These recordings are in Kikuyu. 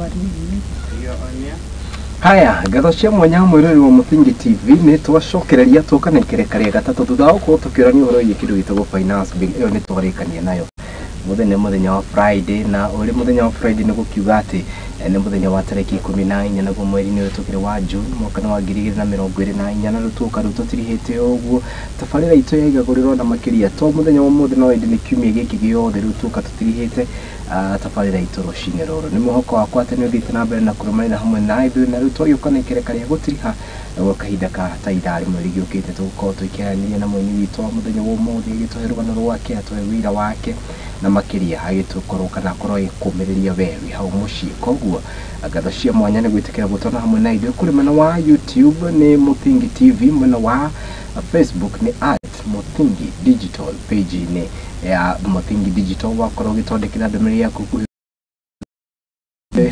Twarie. Haya, ngatho cia mwanya mwĩroreri wa Mũthingi TV nĩ twacokereria tũka na ikereka rĩa gatatũ thutha wa gũkorwo tũkĩũrania ũhoro wĩgiĩ kĩndũ gĩtagwo finance bill ĩyo nĩ twarĩkania nayo. Mũthenya mũthenya wa Friday, na ũrĩ mũthenya wa Friday nĩ gũkiuga atĩ nĩ mũthenya wa tarĩki 14 naguo mweri-inĩ ũyũ tũkĩrĩ wa June mwaka wa 2024, na rĩu tũka rĩu tũtirihĩte o ũguo tabarĩra itũ ya igagũrĩrwo na makĩria to mũthenya wa ũmũthĩ no ĩndĩ nĩ kiumia gĩkĩ gĩothe rĩu tũka tũtirihĩte tabarĩra itũ rũcinĩ rũrũ. Nĩ mwĩhoko wakwa atĩ nĩ ũthiĩte na mbere na kũrũmanĩra hamwe na ithuĩ, na rĩu twagĩũka na ikereka rĩa gũtiriha naguo kahinda ka ta ithaa rĩmwe rĩgĩũkĩte tũgũkorwo tũkĩaranĩria na mũini witũ wa mũthenya wa ũmũthĩ, agĩtũhe rũgano rwake, atũhe wĩra wake na makĩria agĩtũkorwo kana akorwo agĩkũmĩrĩria we wĩ hau mũciĩ. Koguo ngatho cia mwanya nĩ gwĩtĩkĩra gũtona hamwe na ithuĩ kũrĩ mwena wa YouTube nĩ Mũthingi TV, mwena wa Facebook nĩ at Mũthingi Digital, page-inĩ ya Mũthingi Digital wakorwo ũgĩtwandĩkĩra ndũmĩrĩri yaku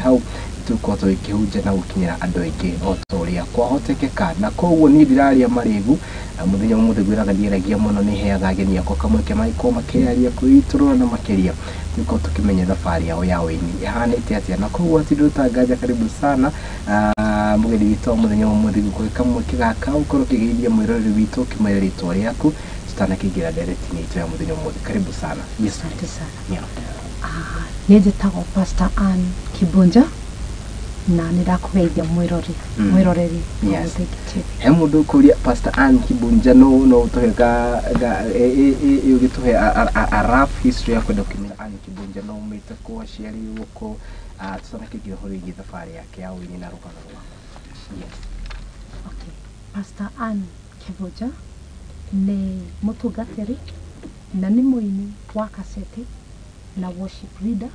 hau tũkorwo tũgĩkĩhunjia na gũkinyĩra andũ aingĩ o ta ũrĩa kwahotekeka. Na koguo niĩ ndiraria marĩgu mũthenya ũmũthĩ ngwĩraga ndiaragia mũno, nĩ heaga ageni akwa kamweke magĩkorwo makĩaria kwĩitũrũra na makĩria tũkorwo tũkĩmenya thabarĩ yao ya ũini ĩhanĩte atĩa. Na koguo hatirĩ ũtangaja, karibu sana mũgeni witũ wa mũthenya wa ũmũthĩ, gũkũhe kamweke gaka ũkorwo ũkĩgeithia mwĩroreri witũ ũkĩmwĩra rĩtwa rĩaku tutanakĩingĩra ndereti-inĩ itũ ya mũthenya ũmũthĩ. Karibu sana. Yes. Asante sana. Yeah. Niĩ njĩtagwo Pastor Ann Kibunja na nĩ ndakũgeithia mwĩrori mwĩroreri wa Mũthingi TV. He mũndũ ũkũria Pastor Ann Kibunja no no ũtũhe ga ũgĩtũhe a rough history ya kwenda kũmenya Ann Kibunja no umĩte kũ, aciarirwo kũ, tũtanakĩingĩra ũhoro wĩgiĩ thabarĩ yake ya ũini na rũgano rwake. Yes. Okay. Pastor Ann Kibunja nĩ mũtungatĩri na nĩ mũini wa kaseti na worship leader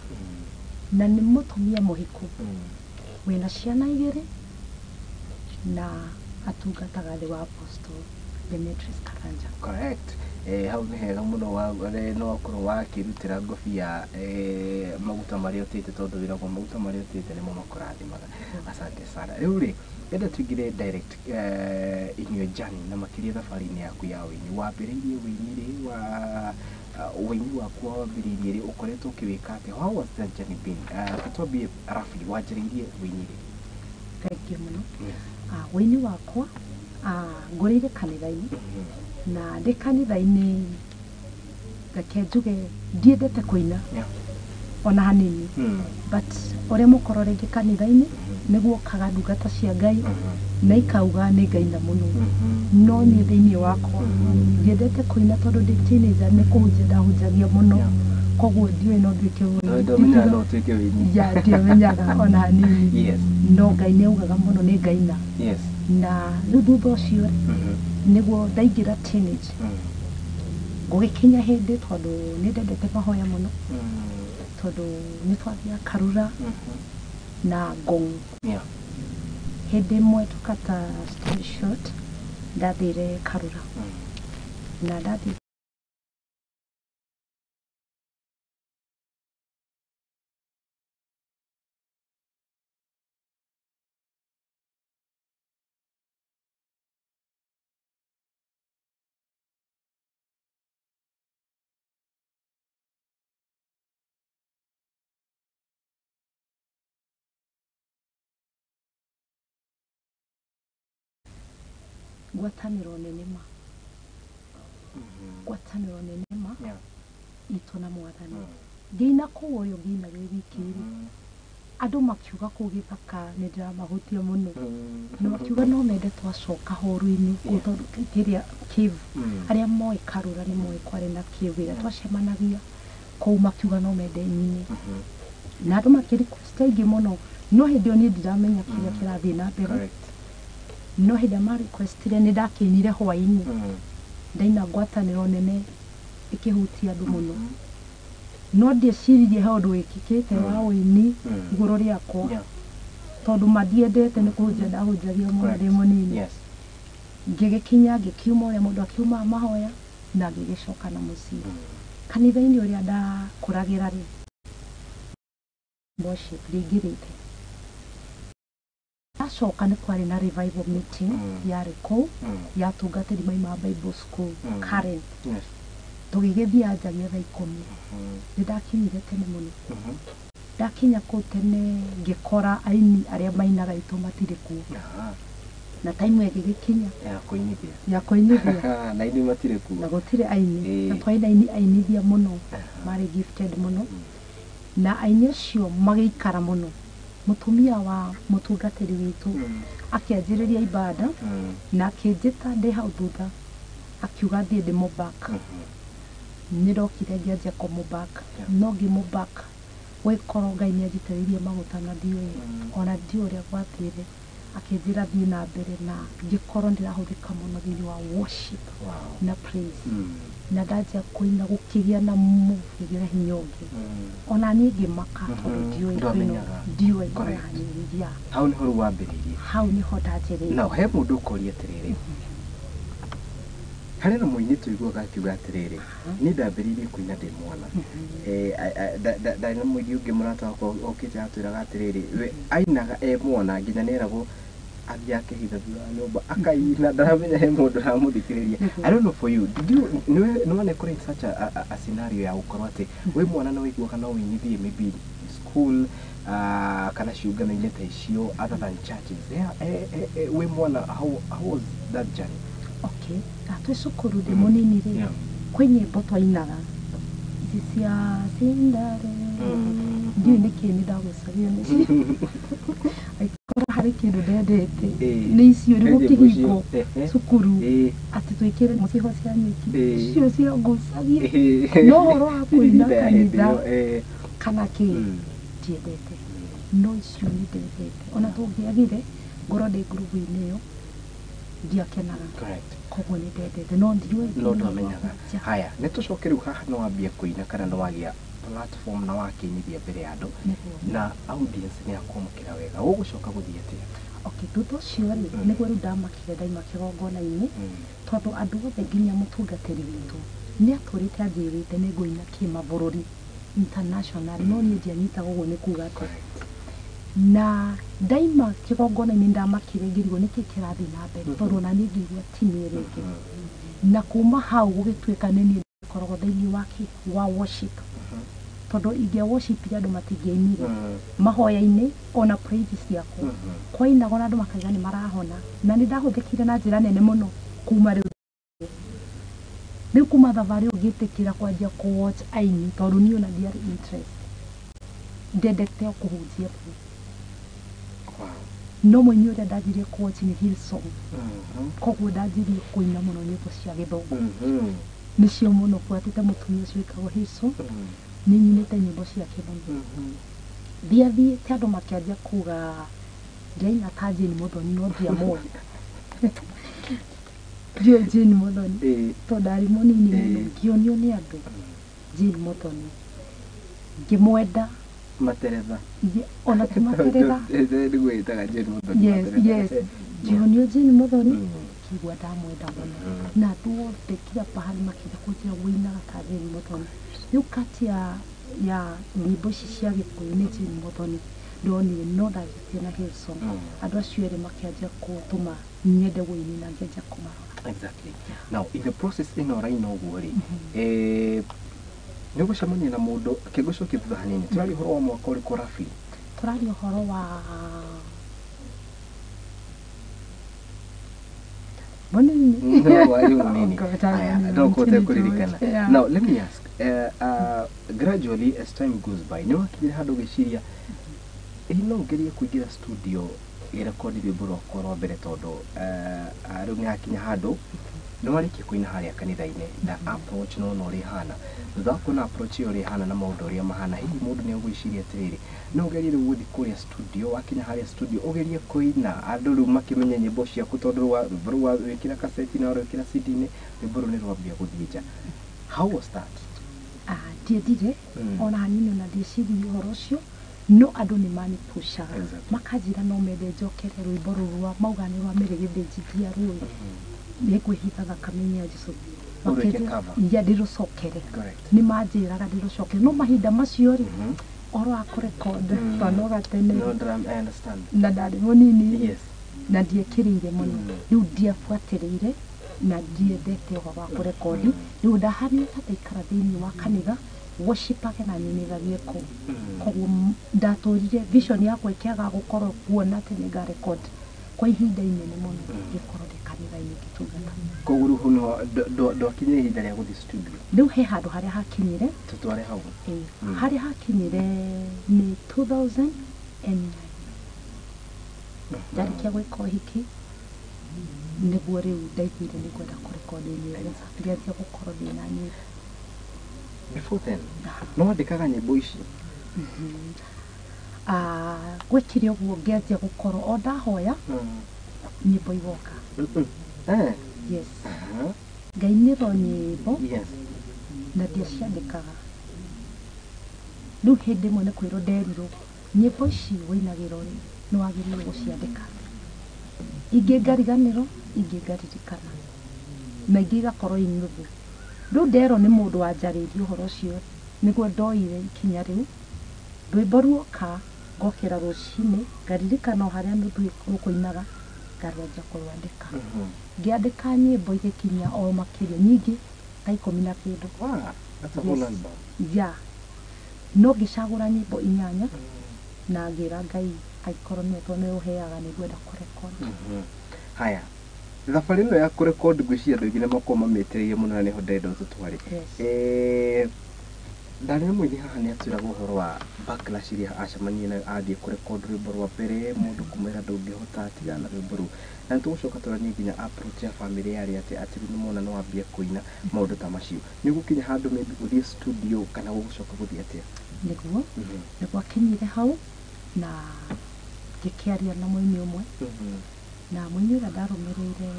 na nĩ mũtumia mũhiku wĩna ciana igĩrĩ na atungataga thĩ wa Apostle Demetrius Karanja. Correct. Hau nĩ hega mũno no wakorwo wakĩrutĩra ngobia maguta marĩa ũtĩte, tondũ wĩragwo maguta marĩa ũtĩte nĩmo makũrathimaga. Asante sana. Rĩu rĩ, enda tũingĩre direct in your journey na makĩria thabarĩ-inĩ yaku ya ũini. Wambĩrĩirie ũini rĩ, wa ũini waku wambĩrĩirie rĩ, ũkoretwo ũkĩwĩka atĩa? How was that journey been? Twambie roughly, wanjĩrĩirie ũini rĩ? Thank you mũno. Ũini wakwa ngũrĩire kanitha-inĩ, na ndĩ kanitha-inĩ reke njuge ndiendete kũina ona hanini, but ũrĩa mũkorwo rĩngĩ kanitha-inĩ nĩguo okaga ndungata cia Ngai na ikauga nĩ ngaina mũno, no niĩ thĩinĩ wakwa ndiendete kũina tondũ ndĩ teenager nĩ kũhunjia ndahunjagia mũno, koguo ndiũĩ no nduĩke mũini. Ndũmenyaga no ũtuĩke ũini. Ya, ndiamenyaga ona hanini. No Ngai nĩ augaga mũno nĩ ngaina. Na rĩu thutha ũcio rĩ, nĩguo ndaingĩra teenage, gũgĩkinya hĩndĩ tondũ nĩ ndendete mahoya mũno, tondũ nĩ twathiaga Karura na Ngong. Hĩndĩ ĩmwe to cut a story short, ndathire Karura na ndathiĩ ngwatanĩro nene ma, ngwatanĩro nene ma itũ na mwathani. Ngĩina kũu ũyũ ngĩina wĩ wiki rĩ, andũ makiuga kũu gĩthaka nĩ ndĩramahutia mũno, na makiuga no mende twacoka horo-inĩ kũu, tondũ kĩrĩa cave, arĩa moĩ Karura nĩ moĩ kwarĩ na cave ĩrĩa twacemanagia kũu, makiuga no mende nyine, na andũ makĩ request aingĩ mũno, no hĩndĩ ĩyo niĩ ndiramenya kĩrĩa kĩrathiĩ na mbere. No hĩndĩ ĩrĩa ma requestire nĩ ndakĩinire hwaĩ-inĩ, ndaina ngwatanĩro nene ĩkĩhutia andũ mũno, no ndieciririe he ũndũ wĩkĩkĩte wa ũini igũrũ rĩakwa, tondũ ma ndiendete nĩ kũhunjia ndahunjagia mũno ndĩ mũnini. Ngĩgĩkinya ngĩkiuma ũrĩa mũndũ akiuma mahoya na ngĩgĩcoka na mũciĩ. Kanitha-inĩ ũrĩa ndakũragĩra rĩ, worship ndĩingĩrĩte. Ndacoka nĩ kwarĩ na revival meeting yarĩ kũu ya atungatĩri maima Bible school Karen. Tũgĩgĩthiĩ anjagia thaa 10. Nĩ ndakinyire tene mũno. Ndakinya kũu tene ngĩkora aini arĩa mainaga itũ matirĩ kuo. Na time ĩgĩgĩkinya ya kũinithia. Ya kũinithia. Na aini matirĩ kuo. Na gũtirĩ aini. Na twarĩ na aini ainithia mũno, marĩ gifted mũno. Na aini acio magĩikara mũno. Mũtumia wa mũtungatĩri witũ akĩanjĩrĩria ibada na akĩnjĩta ndĩ hau thutha, akiuga thiĩ ndĩmũ-back. Nĩ ndokire ngĩanjia kũmũ-back. No ngĩmũ-back gwĩkorwo Ngai nĩ anjitĩrĩirie maguta na ndiũĩ, ona ndiũĩ ũrĩa gwathire. Akĩnjĩra thiĩ na mbere na ngĩkorwo ndĩrahũthĩka mũno thĩinĩ wa worship na praise. Na ndanjia kũina gũkĩgĩa na move, gũkĩgĩa hinya ũngĩ. Ona niĩ ngĩmaka tondũ ndiũĩ Ndwamenyaga. Ndiũĩ ona hanini, yeah. Hau nĩho rĩu wambĩrĩirie. Hau nĩho ndanjĩrĩirie. Now he mũndũ ũkoria atĩrĩrĩ, harĩ na mũini tũiguaga akiuga atĩrĩrĩ, niĩ ndambĩrĩirie kũina ndĩ mwana. Ndarĩ na mũini ũngĩ mũrata wakwa okĩte atwĩraga atĩrĩrĩ, we ainaga e mwana nginya nĩeragwo athiĩ akehitha thutha wa nyũmba akaina, ndaramenya he mũndũ ũramũthikĩrĩria. I don't know for you, did you nĩ wanekora in such a scenario ya gũkorwo atĩ wĩ mwana na wĩiguaga no wĩinithie maybe school, kana ciũngano-inĩ ta icio other than churches? Yeah, wĩ mwana, how was that journey? Okay, twĩ cukuru ndĩ mũnini rĩ, kwĩ nyĩmbo twainaga ici cia Cinderella. Ndiũĩ nĩkĩ nĩ ndagũcagia nĩcio. Angĩkorwo harĩ kĩndũ ndendete nĩ icio rĩu gũkĩhingwo cukuru atĩ twĩkĩre mũciho cia nyeki, icio ciangucagia. No ũhoro wa kũina kanitha kana kĩ ndiendete, no icio nĩ ndendete. Ona tũngĩagire ngorwo ndĩ ngurubu-inĩ ĩyo ndiakenaga. Koguo nĩ ndendete no ndiũĩ. No ndwamenyaga. Haya, nĩ tũcoke rĩu haha nĩ wambia kũina kana nĩ wagĩa platform na wakĩinithia mbere ya andũ na audience nĩ yakwamũkĩra wega, ũgũcoka gũthiĩ atĩa? Okay, thutha ũcio rĩ, nĩguo rĩu ndamakire ndaima kĩgongona-inĩ, tondũ andũ othe nginya mũtungatĩri witũ nĩ atũrĩte anjĩrĩte nĩ ngũina kĩmabũrũri international, no niĩ ndianyitaga ũguo nĩ kuga atĩa. Na ndaima kĩgongona-inĩ ndamakire ngĩrigwo nĩkĩ kĩrathiĩ na mbere, tondũ ona niĩ ngĩigua ti niĩ rĩngĩ. Na kuma hau gũgĩtuĩka nĩ niĩ ngoragwo thĩinĩ wa kĩ wa worship, tondũ ingĩa worship andũ matingĩainire mahoya-inĩ ona praise ciakwa kwainagwo na andũ makaiga nĩ marahona. Na nĩ ndahũthĩkire na njĩra nene mũno kuma rĩu. Rĩu kuma thabarĩ ĩyo ngĩtĩkĩra kwanjia kũ watch aini, tondũ niĩ ona ndiarĩ interest, ndendete o kũhunjia tu. No mũini ũrĩa ndanjirie kũ watch nĩ Hillsong. Koguo ndanjirie kũina mũno nyĩmbo cia gĩthũngũ. Nĩcio mũno buatĩte mũtumia ũcio wĩtagwo Hillsong. Nĩ nyinĩte nyĩmbo ciake mũno. Thiathiĩte andũ makĩanjia kuga ndiaina ta Jane Muthoni, no ndiamoĩ. Ndiũĩ Jane Muthoni tondũ ndarĩ mũnini mũno, ngĩonio nĩ andũ Jane Muthoni, ngĩmwenda. Materetha. Ona ti Materetha. Nĩguo ĩtaga Jane Muthoni. Yes, yes. Ngĩonio Jane Muthoni, ngĩigua ndamwenda mũno. Na andũ othe kila pahali makĩenda kũnjĩra wĩinaga ta Jane Muthoni. Rĩu kati ya nyĩmbo ici cia Gĩkũyũ nĩ Jane Muthoni ndonire, no ndanjĩtie na Hillsong. Andũ acio erĩ makĩanjia gũtũma nyende wũini na ngĩanjia kũmarora. Exactly. Now in the process ĩno ũraina ũguo rĩ, nĩ ũgũcemania na mũndũ akĩgũcokia thutha hanini. Tũraria ũhoro wa mwaka ũrĩkũ roughly? Tũraria ũhoro wa mũnini. No, warĩ mũnini. Aya, no kũhote kũririkana. Now let me ask, gradually as time goes by, nĩ wakinyire handũ ũgĩciria ĩ no ngerie kũingĩra studio ĩrekondi rwĩmbo rwakwa rwa mbere, tondũ rĩu nĩ hakinya handũ nĩ warĩkia kũina harĩa kanitha-inĩ na approach no ũrĩa ĩhana. Thutha wa kuona approach ĩyo ũrĩa ĩhana na maũndũ ũrĩa mahana, hihi mũndũ nĩ egwĩciria atĩrĩrĩ, no ũgerie rĩu gũthiĩ kũrĩa studio, wakinya harĩa studio ũgerie kũina andũ rĩu makĩmenye nyĩmbo ciaku, tondũ rwĩmbo rũu wĩkĩra kaseti na wĩkĩra CD-inĩ, rwĩmbo rũu nĩ rwambia gũthiĩ nja. How was that? Ndiendire ona hanini, ona ndieciririe ũhoro ũcio, no andũ nĩ manipushaga makanjĩra no mende njokere rwĩmbo rũrũ rwa mauga nĩ rwa Mary Gĩthĩnji ndiarũĩ, nĩngwĩhitha thakame-inĩ ya Jesũ. Ya ndĩrũcokere. Nĩ manjĩraga ndĩrũcokere, no mahinda macio rĩ, ũhoro wa kũrecord twanoga tene na ndarĩ mũnini na ndiekĩrĩire mũno, rĩu ndiabuatĩrĩire na ndiendete ũhoro wa kũrekondi. Rĩu ndahanire ta ndaikara thĩinĩ wa kanitha Worshipage na nyinithagie kũu. Koguo ndatũrire vision yakwa ĩkĩaga gũkorwo kuona atĩ nĩ ngarecord kwa ihinda inene mũno, ngĩkorwo ndĩ kanitha-inĩ ngĩtungata. Koguo rĩu hau nĩho ndwakinyire ihinda rĩa gũthiĩ studio? Rĩu he handũ harĩa hakinyire. Tũtware hau. Ĩĩ, harĩa hakinyire nĩ 2009, ndarĩkia gwĩka ũhiki, nĩguo rĩu ndaiguire nĩ ngwenda kũrekondi nyĩmbo, ngĩanjia gũkorwo ndĩna nyĩmbo. Before then no wandĩkaga nyĩmbo ici? Ah, gwĩkire ũguo, ngĩanjia gũkorwo o ndahoya nyĩmbo igoka. Yes. Ngainĩrwo nyĩmbo na ndiaciandĩkaga. Rĩu hĩndĩ ĩmwe nĩ kwĩrwo nderirwo, nyĩmbo ici wĩinagĩrwo rĩ, nĩ wagĩrĩirwo gũciandĩka. Ingĩ ngariganĩrwo, ingĩ ngaririkana, na ingĩ igakorwo i nuthu. Rĩu nderwo nĩ mũndũ wanjarĩirie ũhoro ũcio, nĩguo ndoire ikinya rĩu. Rwĩmbo ruoka, ngokĩra rũcinĩ, ngaririkana o harĩa nuthu rũkũinaga, ngarwanjia kũrwandĩka. Ngĩandĩka nyĩmbo igĩkinya o makĩria nyingĩ ta 10 na kĩndũ. Wow, that's a whole album. Yeah, no ngĩcagũra nyĩmbo 8 na ngĩra Ngai angĩkorwo nĩwe, tondũ nĩwe ũheaga, nĩ ngwenda kũrekondi. Haya, thabarĩ ĩno ya kũrekondi, ngwĩciria andũ aingĩ nĩ makorwo mamĩetereire mũno na nĩho ndĩrenda ũtũtware. Yes. Ndarĩ na mũini haha nĩ atwĩraga ũhoro wa backlash iria acemanirie nayo athiĩ kũrekondi rwĩmbo rwa mbere, mũndũ kũmwĩra ndũngĩhota, tigana na rwĩmbo rũu. Na nĩ tũgũcoka tũranie nginya approach ya family yarĩ atĩ atĩ rĩu nĩmona nĩ wambia kũina, maũndũ ta macio. Nĩ ũgũkinya handũ maybe ũthiĩ studio kana gũgũcoka gũthiĩ atĩa? Nĩguo nĩ gwakinyire hau na ngĩkĩaria na mũini ũmwe, na mũini ũrĩa ndarũmĩrĩire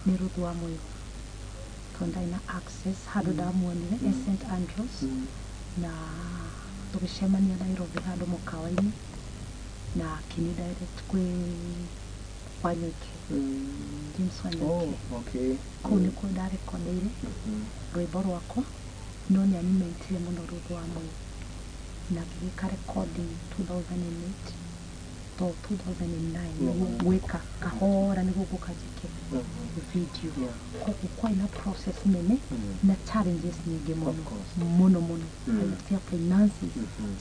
nĩ Ruth wa Mũigua, tondũ ndarĩ na access handũ ndamuonire e St Andrews, na tũgĩcemania Nairobi handũ mũkawa-inĩ, na akĩni direct kwĩ Wanyoike, James Wanyoike. Oh, okay. Kũu nĩkuo ndarekondeire rwĩmbo rwakwa, no nĩ animentire mũno Ruth wa Mũigua, na ngĩgĩka recording 2008 to 2009, nĩguo gwĩka kahora nĩguo ngũka njĩke video. Koguo kwarĩ na process nene na challenges nyingĩ mũno. Of course. Mũno mũno cia finances,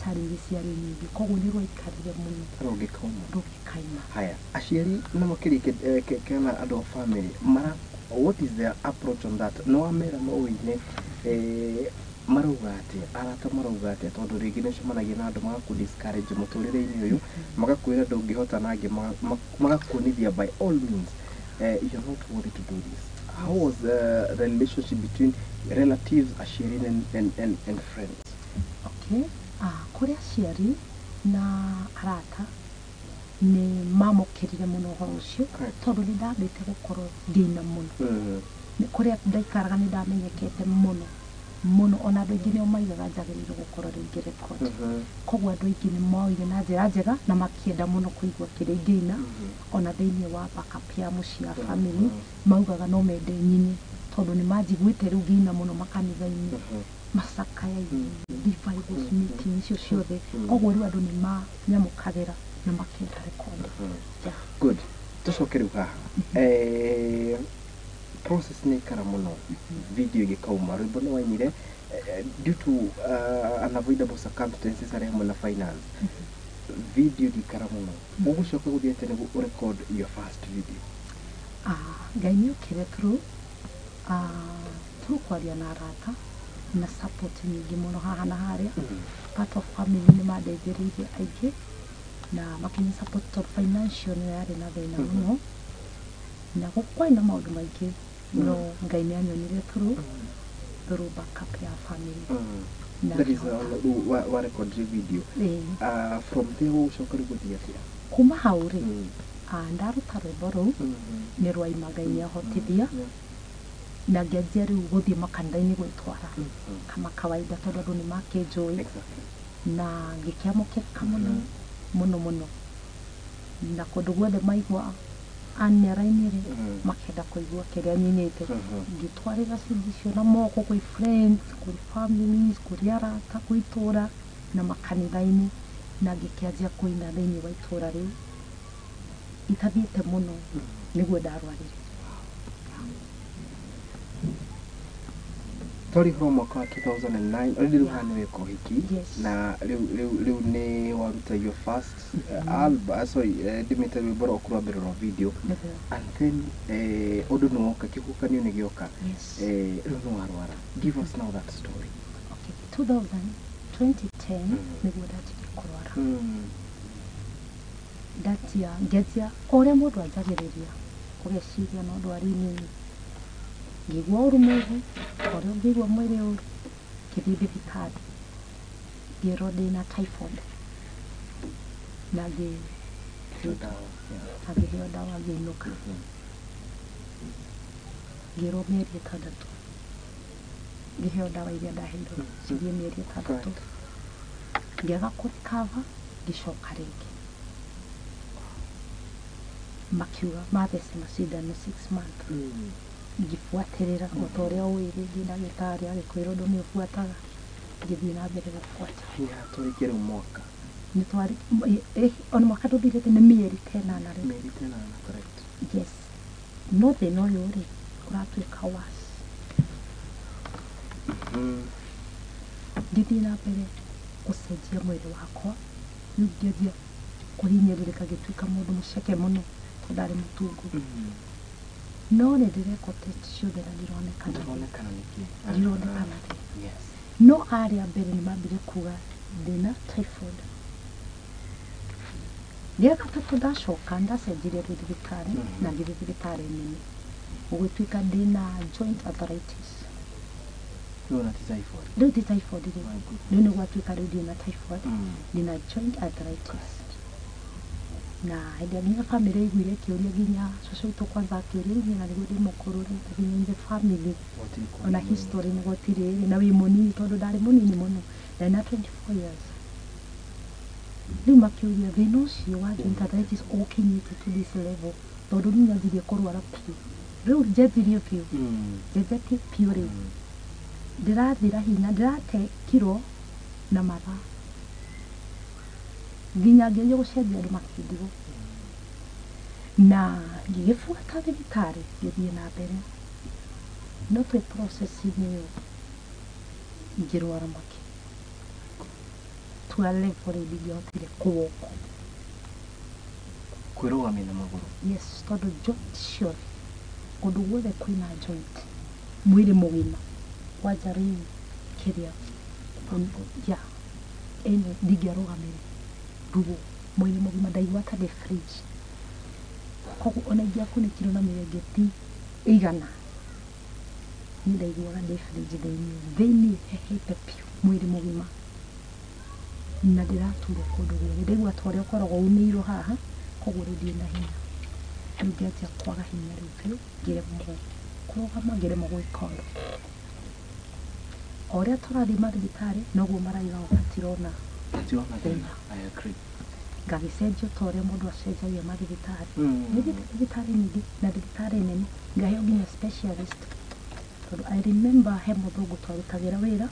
challenges ciarĩ nyingĩ, koguo nĩ rwaikarire mũno rũngĩkauma. Rũgĩkaima. Haya, aciari na makĩria kana andũ a family mara, what is their approach on that? No wamera no wĩine, marauga atĩa? Arata marauga atĩa? Tondũ rĩngĩ nĩ ũcemanagia na andũ magaku discourage mũtũrĩre-inĩ ũyũ, magakwĩra ndũngĩhota, na angĩ magakuonithia by all means you're not worthy to do this. How was the relationship between relatives, aciari and friends? Okay. Kũrĩ aciari na arata nĩ mamũkĩrire mũno ũhoro ũcio, tondũ nĩ ndambĩte gũkorwo ngĩina mũno. Nĩ kũrĩa ndaikaraga nĩ ndamenyekete mũno mũno, ona andũ aingĩ nĩo maigaga njagĩrĩirwo gũkorwo rĩu ngĩrekondi. Koguo andũ aingĩ nĩ moire na njĩra njega na makĩenda mũno kũigua kĩrĩa ingĩina. Ona thĩinĩ wa backup ya mũciĩ ya family maugaga no mende nyine, tondũ nĩ manjiguĩte rĩu ngĩina mũno makanitha-inĩ, macakaya-inĩ, revivals, meeting icio ciothe. Koguo rĩu andũ nĩ manyamũkagĩra na makĩenda rekondi. Yeah. Good. Tũcoke rĩu haha, process nĩ ikara mũno, video ĩgĩkauma, rwĩmbo nĩ wainire, due to unavoidable circumstances arĩa hamwe na finance, video ndikara mũno. Ũgũcoka gũthiĩ atĩa nĩguo ũrecord your first video? Ah, Ngai nĩ okire through through kwaria na arata na support nyingĩ mũno haha na harĩa. Part of family nĩ mandeithĩrĩirie aingĩ na makĩnya support, tondũ financial nĩyo yarĩ na thĩna mũno na kwarĩ na maũndũ maingĩ, no Ngai nĩ anyonire through backup ya family na That is ngĩhota. Rĩu wa record video. Ĩĩ. From there ũgũcoka rĩu gũthiĩ atĩa? Kuma hau rĩ, ndaruta rwĩmbo rũu nĩ rwaima, Ngai nĩ ahotithia, na ngĩanjia rĩu gũthiĩ makanitha-inĩ gwĩtwara kama kawaida, tondũ andũ nĩ makĩnjũĩ. Na ngĩkĩamũkĩrĩka mũno mũno mũno, na kũndũ guothe maigua Ann nĩarainire, makenda kũigua kĩrĩa nyinĩte. Ngĩtwarĩra CD icio na moko kwĩ friends, kwĩ families, kũrĩ arata, kwĩ itũra na makanitha-inĩ, na ngĩkĩanjia kũina thĩinĩ wa itũra rĩu itathiĩte mũno nĩguo ndarwarire. Tori horo mwaka wa 2009 already rĩu haha nĩ weka ũhiki. Yes. Na rĩu nĩ waruta your first album, sorry, ndimĩte rwĩmbo rwaku rwa mbere rwa video. Nĩguo. And then ũndũ nĩ woka, kĩhuhũkanio nĩ gĩoka. Yes. Rĩu nĩ warwara, give us now that story. Okay, 2000, 2010 nĩguo ndanjirie kũrwara. Ndatia ngĩanjia o ũrĩa mũndũ anjagĩrĩria ũgeciria no ndwari nini, ngĩigua ũru mwĩrĩ, o ũrĩa ũngĩigua mwĩrĩ ũru, ngĩthiĩ thibitarĩ, ngĩrwo ndĩna typhoid na Yeah. na ngĩheo ndawa, ngĩinũka. Ngĩrwo mĩeri 6, ngĩheo ndawa iria ndaheirwo cithiĩ mĩeri 6. Ngĩaga kũrikava, ngĩcoka rĩngĩ, makiuga mathece macindano 6 months. Ngĩbuatĩrĩra o ta ũrĩa ũĩ rĩngĩ ndagĩtarĩ agĩkwĩra ũndũ nĩ ũbuataga, ngĩthiĩ na mbere gũbuata. Hinya tũrĩkie rĩu mwaka. Nĩ twarĩ ona mwaka ndũthirĩte, nĩ mĩeri ta 8 rĩu. Mĩeri ta 8, correct. Yes, no thĩna ũyũ rĩ ũratuĩka worse. Ngĩthiĩ na mbere gũcenjia mwĩrĩ wakwa, rĩu ngĩanjia kũhinyĩrĩrĩka, ngĩtuĩka mũndũ mũceke mũno tondũ ndarĩ mũtungu. No nĩ ndĩrekwo test ciothe na ndironekana. Ndĩronekana nĩkĩ? Ndironekana thĩna. Yes. No arĩa mbere nĩ mambire kuga ndĩna typhoid. Rĩa gatatũ ndacoka, ndacenjirie rĩu thibitarĩ na ngĩthiĩ thibitarĩ nene, gũgĩtuĩka ndĩna joint arthritis. Rĩu ona ti typhoid. Rĩu ti typhoid rĩu. My goodness. Rĩu nĩ gwatuĩka rĩu ndĩna typhoid, ndĩna joint arthritis. Na hĩndĩ ĩrĩa nginya bamĩrĩ ĩiguire ĩkĩũria, nginya cũcũ witũ kwanza akĩũria, rĩu niĩ na nĩguo ndĩ mũkũrũ rĩ, na nginya in the family Gũtirĩ ona kũndũ. History nĩ gũtirĩ rĩ, na wĩ mũnini, tondũ ndarĩ mũnini mũno, ndarĩ na 24 years. Rĩu makĩũria thĩna ũcio wa joint arthritis ũkinyĩte to this level, tondũ niĩ nyanjirie kũrwara biũ, rĩu njenjirie biũ, njenjetie biũ, rĩu ndĩrathira hinya, ndĩrate kiro na mathaa, nginya ngĩgeria gũcenjia andũ makĩndigwo, na ngĩgĩbuata thibitarĩ, ngĩthiĩ na mbere, no twĩ process-inĩ ĩyo ngĩrwara makĩ to a level rĩu ndingĩahotire kũwalk. Kwĩrũgamia na magũrũ. Yes, tondũ joint ciothe, kũndũ guothe kwĩna joint mwĩrĩ mũgima, kwanja rĩu kĩrĩa ya ĩno ndingĩarũgamire, ruo mwĩrĩ mũgima, ndaigua ta ndĩ fridge. Koguo ona ingĩakunĩkirwo na mĩrengeti 100, niĩ ndaiguaga ndĩ fridge thĩiniĩ thĩiniĩ, hehete biũ mwĩrĩ mũgima, na ndĩraturwo kũndũ guothe, ndaigua ta ũrĩa ũkoragwo unĩirwo haha. Koguo rĩu ndirĩ na hinya, rĩu ngĩanjia kwaga hinya rĩu biũ, ngĩremwo kũrũgama, ngĩremwo gwĩka ũndũ. O ũrĩa tũrathiĩ mathibitarĩ noguo maraiga o matirona Matirona thĩna. thĩna. I agree. Ngagĩcenjio ta ũrĩa mũndũ acenjagia mathibitarĩ. Nĩthiĩte thibitarĩ nyingĩ na thibitarĩ nene, ngaheo nginya specialist, tondũ I remember he mũthũngũ twarutagĩra wĩra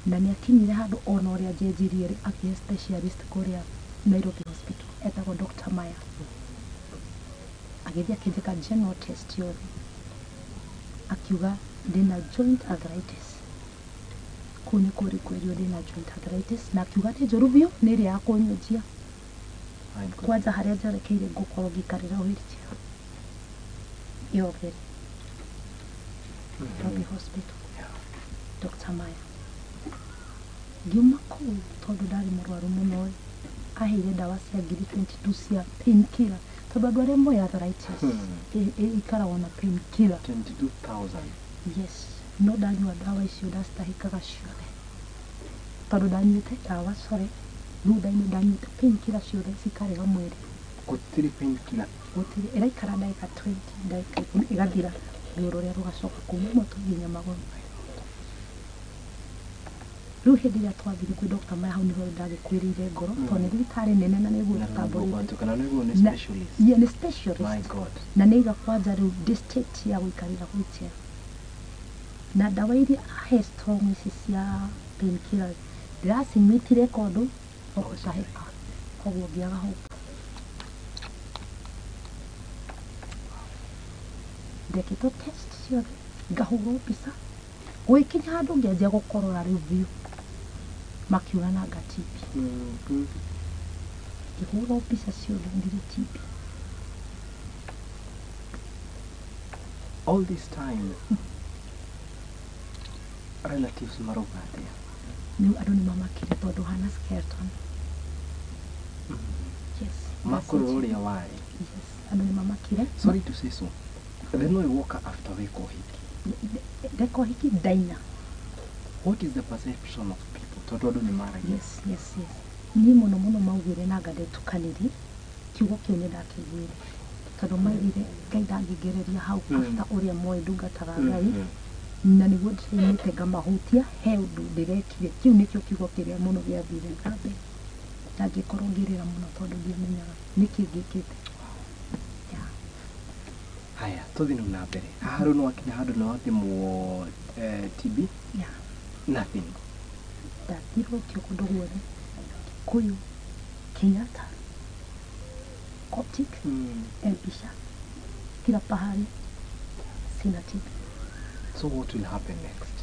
na nĩ akinyire handũ ona ũrĩa njenjirie rĩ, akĩhe specialist kũrĩa Nairobi Hospital etagwo Dr. Maya, agĩthiĩ akĩnjĩka general test yothe, akiuga ndĩna joint arthritis. Kũu nĩ kũrĩ kwĩrio ndĩna joint arthritis, na akiuga nĩ njũru biũ, nĩ ĩrĩa ya kũnyunjia. My goodness. Kwanja harĩa njerekeire ngũkorwo ngĩikarĩra wheelchair yothe. Nairobi Hospital. Dr. Maya. Ngiuma kũu, tondũ ndarĩ mũrwaru mũno ĩ, aheire ndawa cia ngiri 22 cia painkiller, tondũ andũ arĩa moĩ arthritis ĩikaragwo na painkiller. 22,000. Yes, no ndanyua ndawa icio ndacitahĩkaga ciothe, tondũ ndanyuĩte ndawa, sorry, rĩu ndanyuĩte painkiller ciothe cikarega mwĩrĩ. Gũtirĩ painkiller. Gũtirĩ ĩraikara ndagĩka 20, ndagĩka 10 ĩgathira, ruo rũrĩa rũgacoka kuma mũtwe nginya magũrũ. Rĩu hĩndĩ ĩrĩa twathire kwĩ Dr. Maya, hau nĩho ndagĩkuĩrĩire ngoro, tondũ nĩ thibitarĩ nene na nĩguo Na tũtambũrĩte. kana nĩguo nĩ specialist. Yeah, nĩ specialist. My God. Na nĩ iga kwanja rĩu ndĩ state ya gũikarĩra wheelchair, na ndawa iria ahe strong ici cia painkillers ndĩracinyuĩtire kũndũ no gũtahĩka, koguo ngĩaga hope. Ndekĩtwo test ciothe, ngahũrwo mbica. Gũgĩkinya handũ ngĩanjia gũkorora rĩu biũ, makiuga nanga TB. Ngĩhũrwo mbica ciothe ndirĩ TB. All this time relatives marauga atĩa? Rĩu andũ nĩ mamakire tondũ hana skeleton. Yes. Makũrora ũrĩa warĩ. Yes, andũ nĩ mamakire. Sorry to say so, then no woka after weka ũhiki. Ndeka ũhiki ndaina. What is the perception of people? Tondũ andũ nĩ maragia. Yes, niĩ mũno mũno maugire nanga ndetukanirie. Kiugo kĩu nĩ ndakĩiguire tondũ maigire Ngai ndangĩngereria hau after ũrĩa moĩ ndungataga Ngai, na nĩguo ndĩrainĩte ngamahutia he ũndũ ndĩrekire. Kĩu nĩkĩo kiugo kĩrĩa mũno gĩathire na mbere, na ngĩkorwo ngĩrĩra mũno tondũ ndiamenyaga nĩkĩ ngĩkĩte. Yeah. Haya, tũthiĩ rĩu na mbere. Haha rĩu nĩ wakinya handũ nĩ wathimwo TB? Yeah. Nothing. Ndathirũtio kũndũ guothe, Kikuyu, Kenyatta, Coptic, mbica kila pahali, sina TB. So what will happen next?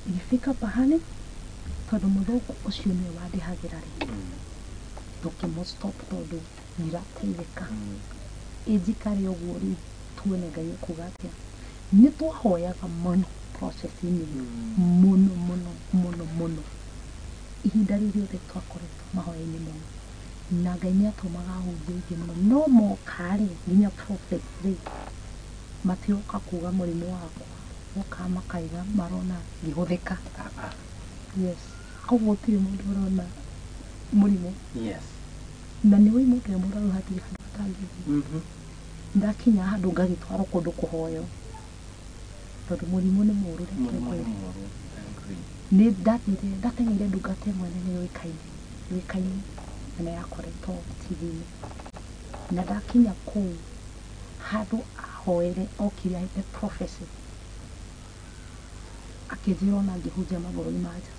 Ilifika pahali tondũ mũthũngũ ũcio nĩwe wandĩhagĩra rĩ, tũkĩmũ stop tondũ ndirateithĩka. Ĩnjikare ũguo rĩ, tuone Ngai ekuga atĩa. Nĩ twahoyaga mũno process-inĩ ĩyo, mũno mũno mũno mũno. Ihinda rĩu rĩothe twakoretwo mahoya-inĩ mũno, na Ngai nĩ atũmaga ahunjia aingĩ mũno, no moka rĩ, nginya prophets rĩ, matiroka kuga mũrimũ wakwa, mokaga makaiga marona ngĩhũthĩka. Ah, ah. Yes, koguo gũtirĩ mũndũ ũrona mũrimũ. Na nĩ ũĩ mũndũ e mũrwaru hatirĩ handũ atangĩthiĩ. Ndakinya handũ ngagĩtwarwo kũndũ kũhoywo tondũ mũrimũ nĩ mũũru, reke Mũrimũ nĩ ngwĩre. mũũru. I agree. Nĩ ndathire ndateng'eire ndungata ĩmwe nene yũĩkaine na nĩ yakoretwo TV-inĩ, na ndakinya kũu handũ ahoere okire ahete prophecy, akĩnjĩra ona ngĩhunjia mabũrũri ma nja.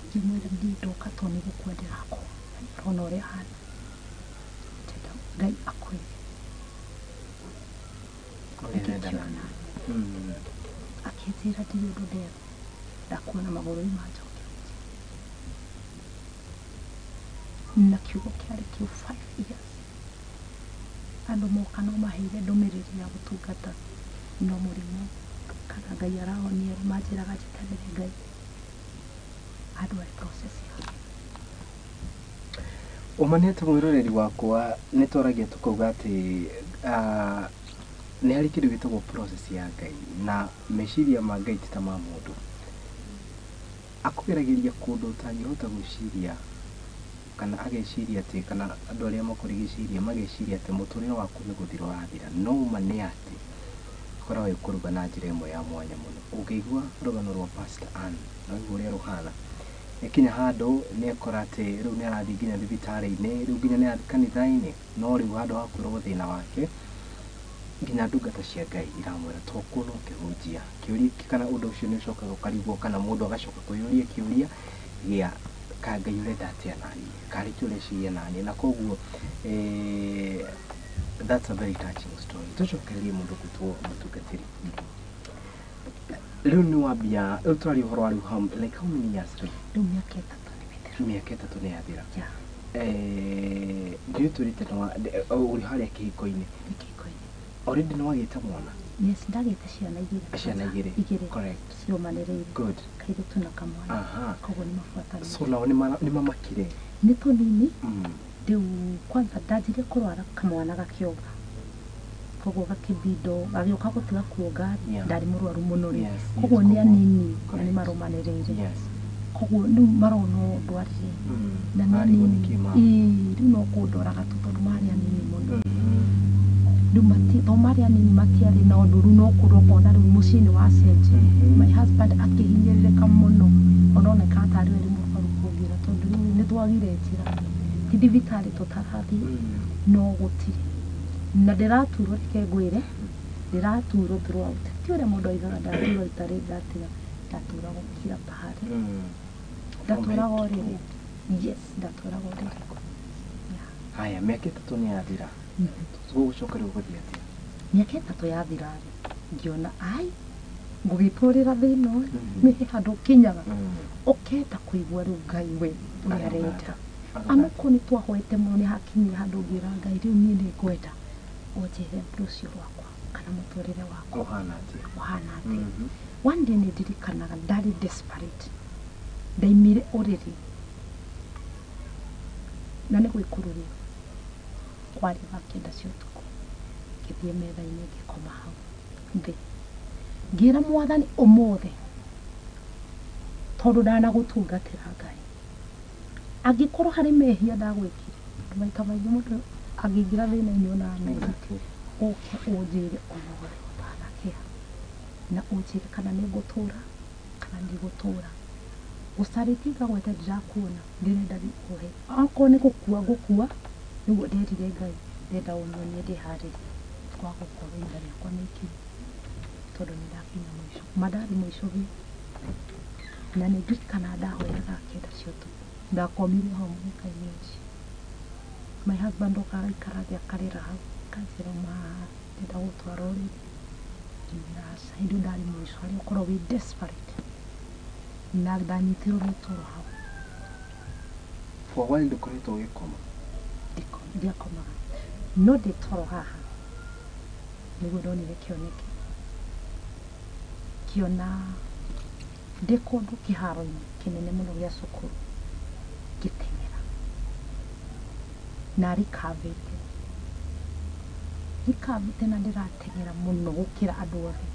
Ngĩmwĩra niĩ ndoka to nĩ gũkua ndĩrakua, na nĩ ũrona ũrĩa hana, ndĩrenda Ngai akwĩre Ũrĩa nĩkĩ arenda kĩona. Akĩnjĩra ndirĩ ũndũ nderwo, ndakuona mabũrũri ma nja ũkĩhunjia. Na kiugo kĩarĩ kĩu 5 years. Andũ moka no maheire ndũmĩrĩri ya gũtungata, no mũrimũ kana Ngai arahonia rĩ, manjĩraga njeterere Ngai andũ arĩ process yake. Ũma nĩ atĩ mwĩroreri wakwa, nĩ twaragia tũkauga atĩ nĩ harĩ kĩndũ gĩtagwo process ya Ngai, na meciria ma Ngai ti ta ma mũndũ. Akũgeragĩria kũndũ ũtangĩhota gwĩciria, kana ageciria atĩ, kana andũ arĩa makũrigicĩirie mageciria atĩ mũtũrĩre waku nĩ gũthira ũrathira, no ũma nĩ atĩ ĩkoragwo ĩkũruga na njĩra ĩmwe ya mwanya mũno. Ũngĩigua rũgano rwa Pastor Ann na ũigue ũrĩa rũhana, ĩkinya handũ nĩ ekora atĩ rĩu nĩ arathiĩ nginya thibitarĩ-inĩ, rĩu nginya nĩ arathiĩ kanitha-inĩ, no rĩu handũ ha kwĩrwo thĩna wake, nginya ndungata cia Ngai iramwĩra to kuona ũkĩhunjia. Kĩũria kana ũndũ ũcio nĩ ũcokaga ũkarigwo, kana mũndũ agacoka kwĩyũria kĩũria gĩa ka Ngai ũrenda atĩa naniĩ, karĩ kĩ ũreciria naniĩ? Na koguo that's a very touching story. Tũcokererie mũndũ gwĩtwo mũtungatĩri. Rĩu nĩ wambia, rĩu tũraria ũhoro wa rĩu like how many years rĩu? Rĩu mĩaka 3 nĩ mĩthiru. Mĩaka 3 nĩ yathira. Yeah. Nĩ ũtwĩrĩte ũrĩ harĩa kĩhiko-inĩ. Nĩ kĩhiko-inĩ. Already nĩ wagĩte mwana? Yes, ndagĩte ciana igĩrĩ. Ciana igĩrĩ. Igĩrĩ. Correct. Cirũmanĩrĩire. Good. Kairĩtu na kamwana. Koguo nĩ mabuatanĩte. So nao nĩ mamakire? Nĩ tũnini. Rĩu kwanza ndanjirie kũrwara kamwana gakĩonga, koguo gakĩbindo gagĩũka gũtiga kuonga. Ndarĩ mũrwaru mũno rĩ. Koguo nĩ anini na nĩ marũmanĩrĩire. Koguo rĩu marona ũũ ndwarire na nĩ Marigwo anini. Nĩkĩ ma Ĩĩ, rĩu no kũndoraga tu tondũ marĩ anini mũno. Rĩu to marĩ anini, matiarĩ na ũndũ. Rĩu no kũrwo ũkona rĩu mũciĩ nĩ wacenjia. My husband akĩhinyĩrĩrĩka mũno, ononeka tarĩ we rĩ mũrwaru kũngĩra, tondũ rĩu nĩ twagire njĩra, ti thibitarĩ tũtarathiĩ, no gũtirĩ. Na ndĩraturwo, reke ngwĩre, ndĩraturwo throughout. Ti ũrĩa mũndũ aigaga ndaturwo rita rĩrĩ ndatiga, ndaturagwo kila pahali. Ndatũraga ũrĩrĩ. Yes, ndatũraga ũrĩrĩ. Yeah. Haya, mĩaka 3 nĩ yathira. Gũgũcoka rĩu gũthiĩ atĩa? Mĩaka 3 yathira rĩ, ngĩona ai Ngũgĩtũrĩra thĩna ũyũ, nĩ handũ ũkinyaga ũkenda kũigua rĩu Ngai we ũrĩa arenda. Anoko nĩ twahoete mũno, nĩ hakinyire handũ ngĩra Ngai rĩu niĩ nĩ ngwenda ũnjĩre rũciũ rwakwa kana mũtũrĩre wakwa ũhana atĩa. Ũhana atĩa. One day nĩ ndirikanaga ndarĩ desperate, ndaimire ũrĩrĩ na nĩ gwĩkũrũria kwarĩ thaa 9 cia ũtukũ, ngĩthiĩ metha-inĩ ngĩkoma hau thĩ, ngĩra Mwathani ũmũthĩ tondũ ndanagũtungatĩra Ngai, angĩkorwo harĩ mehia ndagwĩkire, maita maingĩ mũndũ angĩingĩra thĩna-inĩ onaga mehia, ũke ũnjĩre ũmũthĩ ũtanakĩa na ũnjĩre kana nĩ ngũtũra kana ndigũtũra. Gũcarĩtie ngagweta ndirakuona, ndĩrenda ũhe akorwo nĩ gũkua ngũkua, nĩguo nderire Ngai ndĩrenda ũnyonie ndĩharĩrie kwa gũkorwo ihinda rĩakwa nĩ ikinyu, tondũ nĩ ndakinya mũico, ma ndarĩ mũico biũ. Na nĩ ndirikanaga ndahoya thaa 9 cia ũtukũ, ndakomire hau mũgeka-inĩ ũcio. My husband oka agaikara thĩ akarĩra hau, akanjĩra ma ndĩrenda gũtwara ũrĩrĩ, ngĩmwĩra aca, hĩndĩ ĩyo ndarĩ mũico harĩa ũkoragwo wĩ desperate, na ndanyitirwo nĩ toro hau. For a while ndũkoretwo ũgĩkoma? Ndiakomaga, no ndĩ toro haha nĩguo ndonire kĩoneki, ngĩona ndĩ kũndũ kĩharo-inĩ kĩnene mũno gĩa cukuru ngĩteng'era na rikavĩte rikavĩte na ndĩrateng'era mũno gũkĩra andũ othe,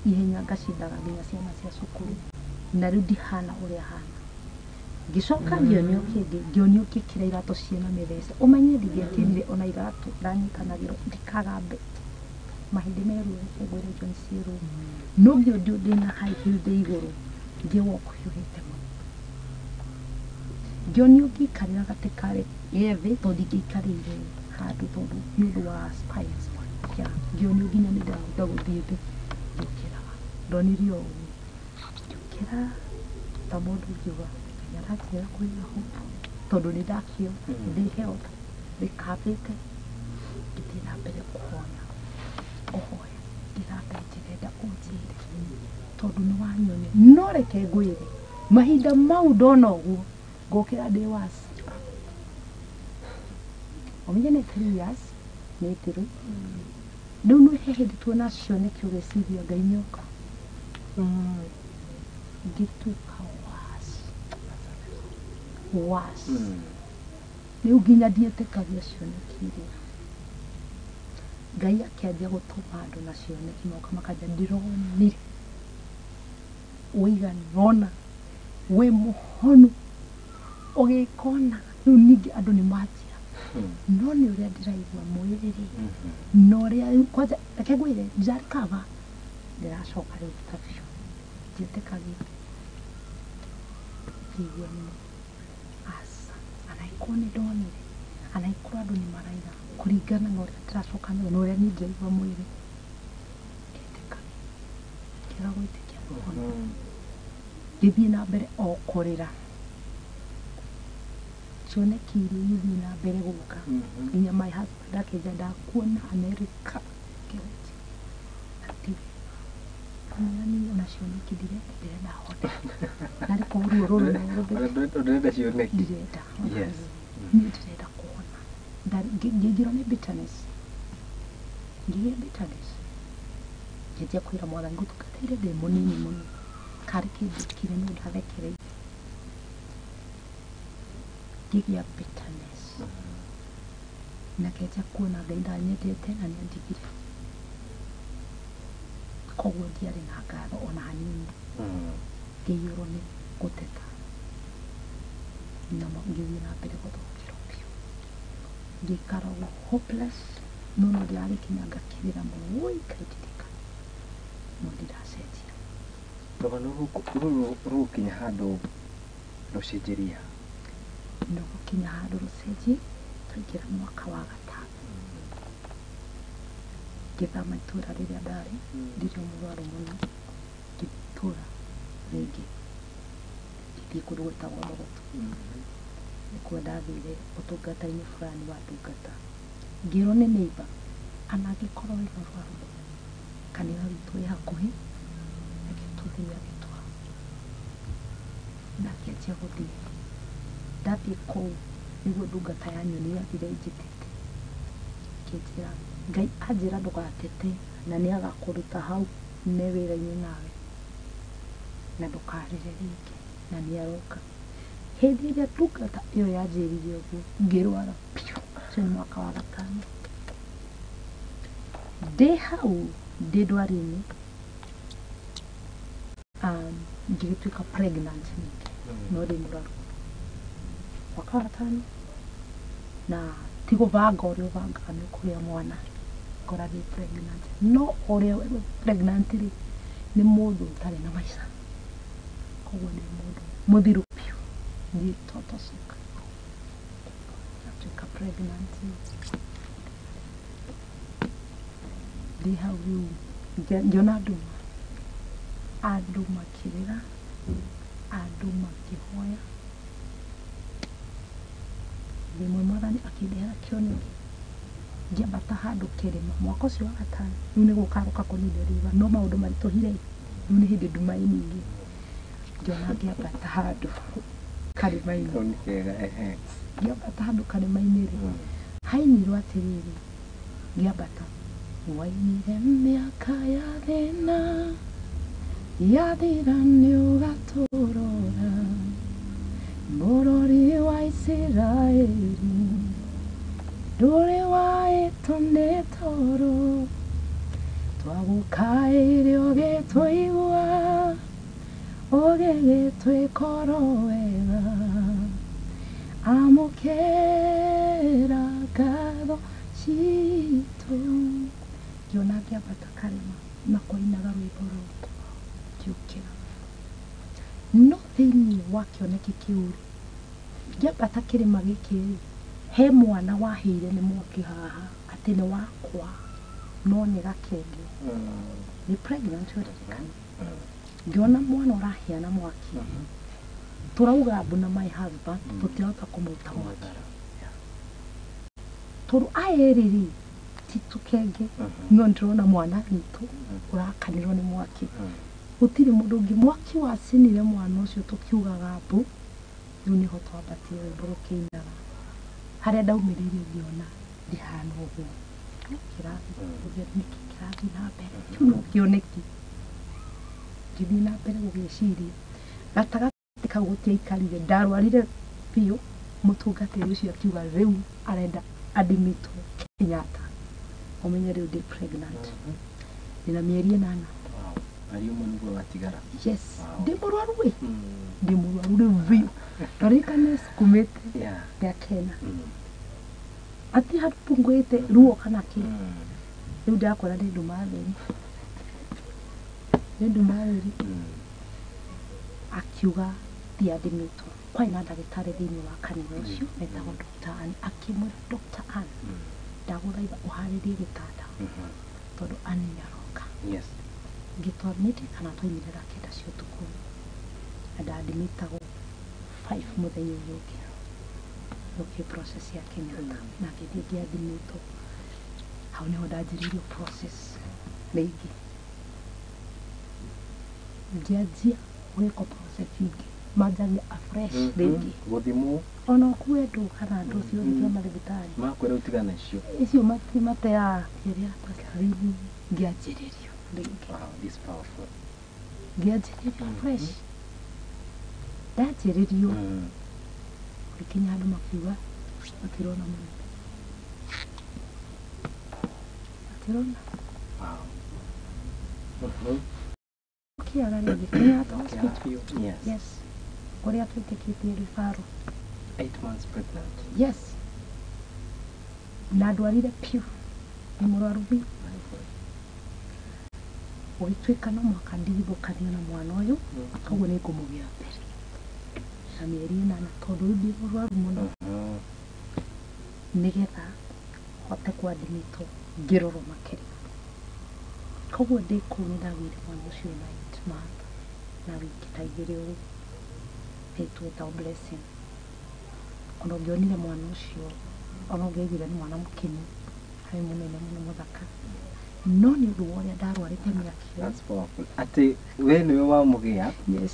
ihenya ngacindaga nginya ciana cia cukuru, na rĩu ndihana ũrĩa hana. Ngĩcoka ngĩonio kĩngĩ, ngĩonio ngĩkĩra iratũ ciĩna mĩthece, ũmenye ndingĩekĩrire ona iratũ, ndanyitanagĩrwo ndikagambe mahĩndĩ meruo, reke ngwĩre John ciĩruo, no ngĩonio ndĩna high heel ndĩ igũrũ ngĩwalk hiũhĩte mũno, ngĩonio ngĩikarĩra gatĩ karĩ gethĩ tondũ ndingĩikarĩire handũ tondũ nĩ ũndũ wa spine. Yeah, ngĩonio nginya nĩ ndĩrahota gũthiĩ thĩ, ngĩũkĩraga, ndonire ũguo ngĩũkĩra ta mũndũ ngiuga Ngai aranjĩra kwĩna hope tondũ nĩ ndakĩona ndĩ health rĩkabĩte. Ngĩthiĩ na mbere kũhoya kũhoya, ngĩra Ngai ndĩrenda ũnjĩre tondũ nĩ wanyonia, no reke ngwĩre mahinda mau ndona ũguo ngokĩra ndĩ wasi, ũmenye nĩ 3 years nĩ thiru rĩu, nĩ he hĩndĩ tuona cioneki ũgeciria Ngai nĩoka, ngĩtuĩka wasi wasi rĩu nginya ndiĩtĩkagia cioneki iria Ngai akĩanjia gũtũma andũ na cioneki moka makanja ndĩronire ũigana ũna wĩ mũhonu ũgĩka ũna, rĩu ningĩ andũ nĩ manjia, no nĩ ũrĩa ndĩraigua mwĩrĩ rĩ na ũrĩa rĩu kwanja reke ngwĩre ndirarikaba, ndĩracoka rĩu ta biũ ndiĩtĩkagia, ngĩigua nĩ aca, anaĩkorwo nĩ ndonire, anaĩkorwo andũ nĩ maraiga kũringana na ũrĩa ndĩracoka na ũrĩa niĩ ndĩraigua mwĩrĩ, ndiĩtĩkagia, ngĩaga gwĩtĩkia mũno, ngĩthiĩ na mbere o kũrĩra, cioneki iria igĩthiĩ na mbere gũka, nginya my husband akĩnjĩra ndakuona Amerika, ngĩhunjia ati kamwĩra niĩ ona cioneki ndirenda, ndĩrenda hone narĩ korwo ruo rũrũ no rũthire. Ndũrenda cioneki? Ndirenda ona niĩ ndĩrenda kũhona. Ngĩingĩrwo nĩ bitterness, ngĩgĩa bitterness, ngĩanjia kwĩra Mwathani ngũtungatĩire ndĩ mũnini mũno, karĩ kĩnjĩkire no ndathekereire, ngĩgĩa bitterness na ngĩanjia kuona Ngai ndanyendete na nĩandigire, koguo ndiarĩ na ngatho ona hanini, ngĩiyũrwo nĩ gũteta na ngĩthiĩ na mbere gũthũkĩrwo biũ, ngĩikara ũguo hopeless, no no ndĩragĩkinya ngakĩrĩra mũno, woi Ngai ndirikana, no ndiracenjia. Rũgano rũrũ rũgũkinya handũ rũcenjeria? Nĩ gũkinya handũ rũcenjie, twaingĩra mwaka wa gatano, ngĩthama itũra rĩrĩa ndarĩ ndirĩ mũrwaru mũno, ngĩtũra rĩngĩ ngĩthiĩ kũndũ gwĩtagwo Thogoto, nĩkuo ndathire ũtungata-inĩ fulani wa ndungata, ngĩrwo nĩ neighbor ana angĩkorwo wĩ mũrwaru mũno kanitha witũ wĩ hakuhĩ Agĩtũthiĩ agĩtwa na akĩanjia gũthiĩ. Ndathiĩ kũu nĩguo ndungata ya nyoni yathire ĩnjĩtĩte, ĩkĩnjĩra Ngai anjĩra ndũgatete na nĩ agakũruta hau me wĩra-inĩ nawe na ndũkarĩre rĩngĩ na nĩ aroka. Hĩndĩ ĩrĩa ndungata ĩyo yanjĩrire ũguo ngĩrwara biũ. Ũcio nĩ mwaka wa gatano. Ndĩ hau ndĩ ndwari-inĩ, ngĩgĩtuĩka pregnant ningĩ, no ndĩ mũrwaru mwaka wa gatano, na ti gũbanga ũrĩa ũbangaga nĩ ũkũgĩa mwana, ngora ndĩ pregnant. No ũrĩa pregnant rĩ, nĩ mũndũ ũtarĩ na maica, koguo nĩ mũndũ mũthiru biũ, ndĩ total sick. Ngatuĩka pregnant ndĩ hau rĩu ngĩona nduma, andũ makĩrĩra, andũ makĩhoya. Rĩmwe mwathani akĩndehera kĩoneki, ngĩambata handũ kĩrĩma mwaka ũcio wa gatano, rĩu nĩ gũka kũninda riũa, no maũndũ maritũhire, rĩu nĩ hĩndĩ nduma ĩ nyingĩ. Ngĩona ngĩambata handũ karĩma-inĩ, ngĩambata handũ karĩma-inĩ rĩ, hainirwo atĩrĩrĩ, ngĩambata wainire mĩaka ya thĩna yathira nĩ ũgatũrora, mũrori wa Isiraeli ndũrĩ waĩtwo nĩ toro, twagũkaĩire ũgĩtũigua, ũgĩgĩtwĩka oro wega, amũkĩra ngatho citũ. Ngĩona ngĩambata karĩma na kwainaga rwĩmbo rũu, ngĩũkĩra. No thĩinĩ wa kĩoneki kĩu rĩ, ngĩambata kĩrĩma gĩkĩ rĩ, he mwana wahĩire nĩ mwaki haha atĩ nĩ wakwa, no nĩ gakenge, nĩ pregnant ũririkane. Ngĩona mwana ũrahĩa na mwaki, tũrauga mbu na my husband tũtirahota kũmũruta mwaki, tondũ aya erĩ rĩ ti tũkenge, no ndĩrona mwana witũ ũrakanĩrwo nĩ mwaki. Gũtirĩ mũndũ ũngĩ, mwaki wacinire mwana ũcio tũkiugaga mbu. Rĩu nĩho twambatire rwĩmbo rũkĩinaga, harĩa ndaumĩrĩire ngĩona ndihana ũguo. Kĩrathiĩ nĩkĩ kĩrathiĩ na mbere, kĩu no kĩoneki. Ngĩthiĩ na mbere gũgĩciria, gatagatĩ kau gũtiaikarire, ndarwarire biũ. Mũtungatĩri ũcio akiuga rĩu arenda admitwo Kenyatta, ũmenye rĩu ndĩ pregnant, ndĩna mĩeri 8. Mweri ũmwe nĩguo watigara. Yes, ndĩ mũrwaru ĩ, ndĩ mũrwaru rĩu biũ. Ndarikane sukumĩte mĩaka ĩna, ati handũ ngwĩte ruo kana kĩ. Rĩu ndakora nĩ nduma theri, nĩ nduma theri. Akiuga thiĩ admitwo. Kwarĩ na ndagĩtarĩ thĩinĩ wa kanitha ũcio etagwo Dr. Ann, akĩmwĩra Dr. Ann, ndagũthaitha ũharĩrie gĩtanda tondũ Ann nĩ aroka. Ngĩtwara nĩ kana twaimire thaa 9 cia ũtukũ, na ndadimitagwo 5 mũthenya ũyũ ũngĩ, ũkĩ process ya Kenyatta, na ngĩthiĩ ngĩadimitwo. Hau nĩho ndanjĩrĩirio process rĩngĩ, ngĩanjia gwĩkwo process ingĩ, manjagia afresh rĩngĩ. Gũthimwo. Ona ũkue ndũ kana ndũ ciothe cia mathibitarĩ makwĩra ũtigane nacio, icio mateaga kĩrĩa ngĩanjĩrĩrio rĩngĩ. Wow, this powerful. Ngĩanjĩrĩrio fresh, ndanjĩrĩrio gũgĩkinya andũ makiuga matirona mũnene, matirona. Wow. Ũkĩaga rĩngĩ Kenyatta Hospital. Yes. Yes, kũrĩa twĩtĩkĩtie ribaro. 8 months pregnant. Yes, na ndwarire piũ, nĩ mũrwaru biũ. My God. Gũgĩtuĩka no mũhaka ndigithũkanio na mwana ũyũ, koguo nĩ ngũmũgĩa mbere na mĩeri 8, tondũ rĩu ndĩ mũrwaru mũno, nĩgetha hote kwadmitwo ngĩrorwo makĩria. Koguo ndĩ kũu nĩ ndagĩire mwana ũcio 9 month na wiki ta 2 ũguo, ĩtwo Blessing. Ona ũngĩonire mwana ũcio, ona ũngĩaiguire nĩ mwana mũkinyu, harĩ mũnene mũno mũthaka. No nĩ ũndũ wa ũrĩa ndarwarĩte mĩaka ĩyo. That's powerful. Atĩ we nĩwe wamũgĩa Yes.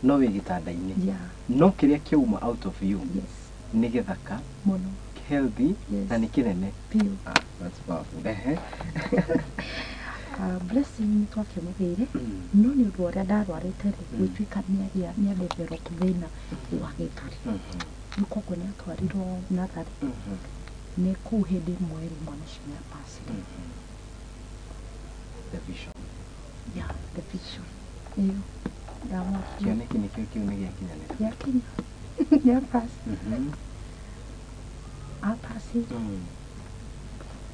no wĩ gĩtanda-inĩ. Yeah. No kĩrĩa kĩauma out of you Yes. nĩ gĩthaka, Mũno. healthy Yes. na nĩ kĩnene. Biũ. Ah, that's powerful. Ehe. Blessing nĩ twakĩmũgĩire no nĩ ũndũ wa ũrĩa ndarwarĩte rĩ, gũtuĩka nĩ nĩ develop thĩna wa gĩthũri. Rĩu koguo nĩ atwarirwo natharĩ. Nĩ kũu hĩndĩ ĩmwe rĩ, mwana ũcio nĩ apacire. The vision. Yeah, the vision ĩyo ya mwaki. Kĩoneki nĩkĩo kĩu nĩ gĩakinyanĩra. Gĩakinya, nĩ apasi. Apasi.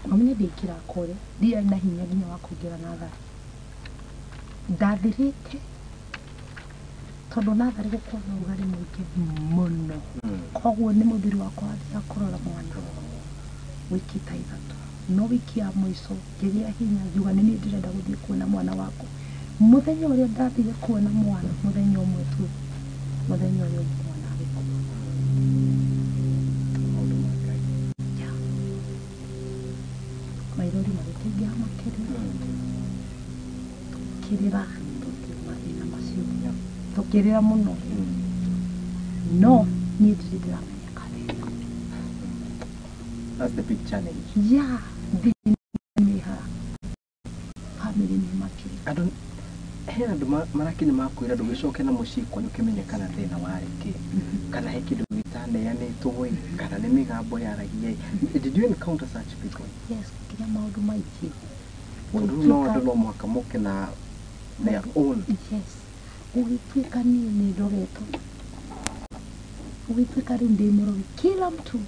Ũmenye ndĩingĩra kũrĩa, ndiarĩ na hinya nginya wa kũingĩra natharĩ. Ndathirĩte tondũ natharĩ gũkorwo na ũrugarĩ mũingĩ mũno. Koguo nĩ mũthuri wakwa wathiaga kũrora mwana wiki ta 3, no wiki ya mũico ngĩgĩa hinya, ngiuga nĩ niĩ ndĩrenda gũthiĩ kuona mwana wakwa. Mũthenya ũrĩa ndathire kuona mwana, mũthenya ũmwe tu, mũthenya ũrĩa ũngĩ mwana agĩkua. Maũndũ ma Ngai. Yeah. Maithori magĩkĩingĩha makĩria, tũkĩrĩra tondũ mathĩna macio, tũkĩrĩra mũno. No niĩ ndirĩ ndĩramenyeka thĩna. That's the big challenge. Yeah, thĩna nĩ haha, family nĩ makĩria. Andũ, he andũ marakinya makwĩra ndũgĩcoke na mũciĩ kwanyu ũkĩmenye kana thĩna warĩ kĩ, kana he kĩndũ gĩtaneanĩtwo ĩ, kana nĩ mĩgambo yaragia ĩ. Did you encounter such people? Yes, nginya maũndũ maingĩ. Tondũ rĩu no andũ no mũhaka moke na their own. Yes, gũgĩtuĩka niĩ nĩ ndogetwo, gũgĩtuĩka rĩu ndĩ mũrogi kila mtu,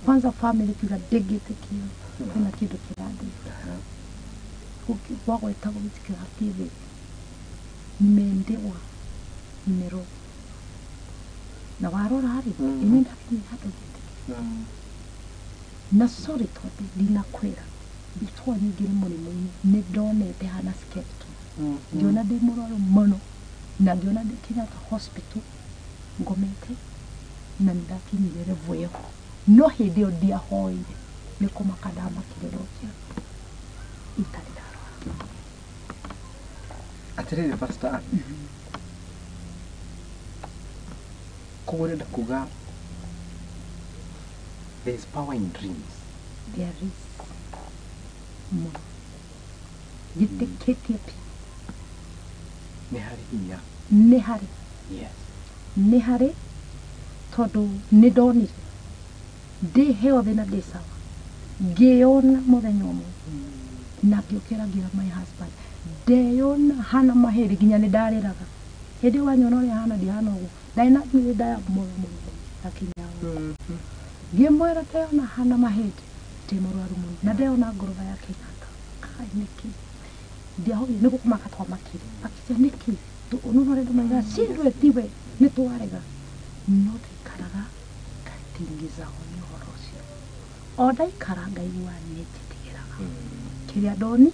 kwanza family kiuga ndĩngĩtĩkia kwĩna kĩndũ kĩrathiĩ wagwetagwo gĩtikĩrathiĩ thĩ, nimeendewa, nimerogwo, na warora rĩ, ĩno ndakinyire handũ ngĩtĩkia. Na sorry tondũ ndinakwĩra before nyingĩre mũrimũ-inĩ nĩ ndonete hana skeleton. Ngĩona ndĩ mũrwaru mũno na ngĩona ndĩ Kenyatta Hospital ngomete, na nĩ ndakinyire level ĩyo, no hĩndĩ ĩyo ndiahoire, nĩ kũmaka ndamakire ndokĩra itarĩ ndarwara. Atĩrĩrĩ Pastor Ann, koguo ũrenda kuga there is power in dreams? There is, mũno, njĩtĩkĩtie pi. Nĩ harĩ hinya. Nĩ harĩ. Yes. Nĩ harĩ, tondũ nĩ ndonire ndĩ healthy na ndĩ sawa, ngĩyona mũthenya ũmwe na ngĩũkĩra ngĩra my husband ndeyona hana mahĩndĩ, nginya nĩ ndarĩraga hĩndĩ ĩyo wanyona ũrĩa hana, ndihana ũguo, ndarĩ na njuĩrĩ ndaya mũno mũno mũno yakinya gũkũ. Ngĩmwĩra ndeyona hana mahĩndĩ, ndĩ mũrwaru mũno, na ndeyona ngoroba ya Kenyatta. Kai, nĩkĩ ndiahogire nĩ gũkũmaka twamakire, akĩnjĩra nĩkĩ nĩ ũrenda maiga cindwe tiwe nĩ twarega, no ndaikaraga ngatingizagwo nĩ ũhoro ũcio, o ndaikara ngaigua nĩ njĩtigĩraga kĩrĩa ndoni,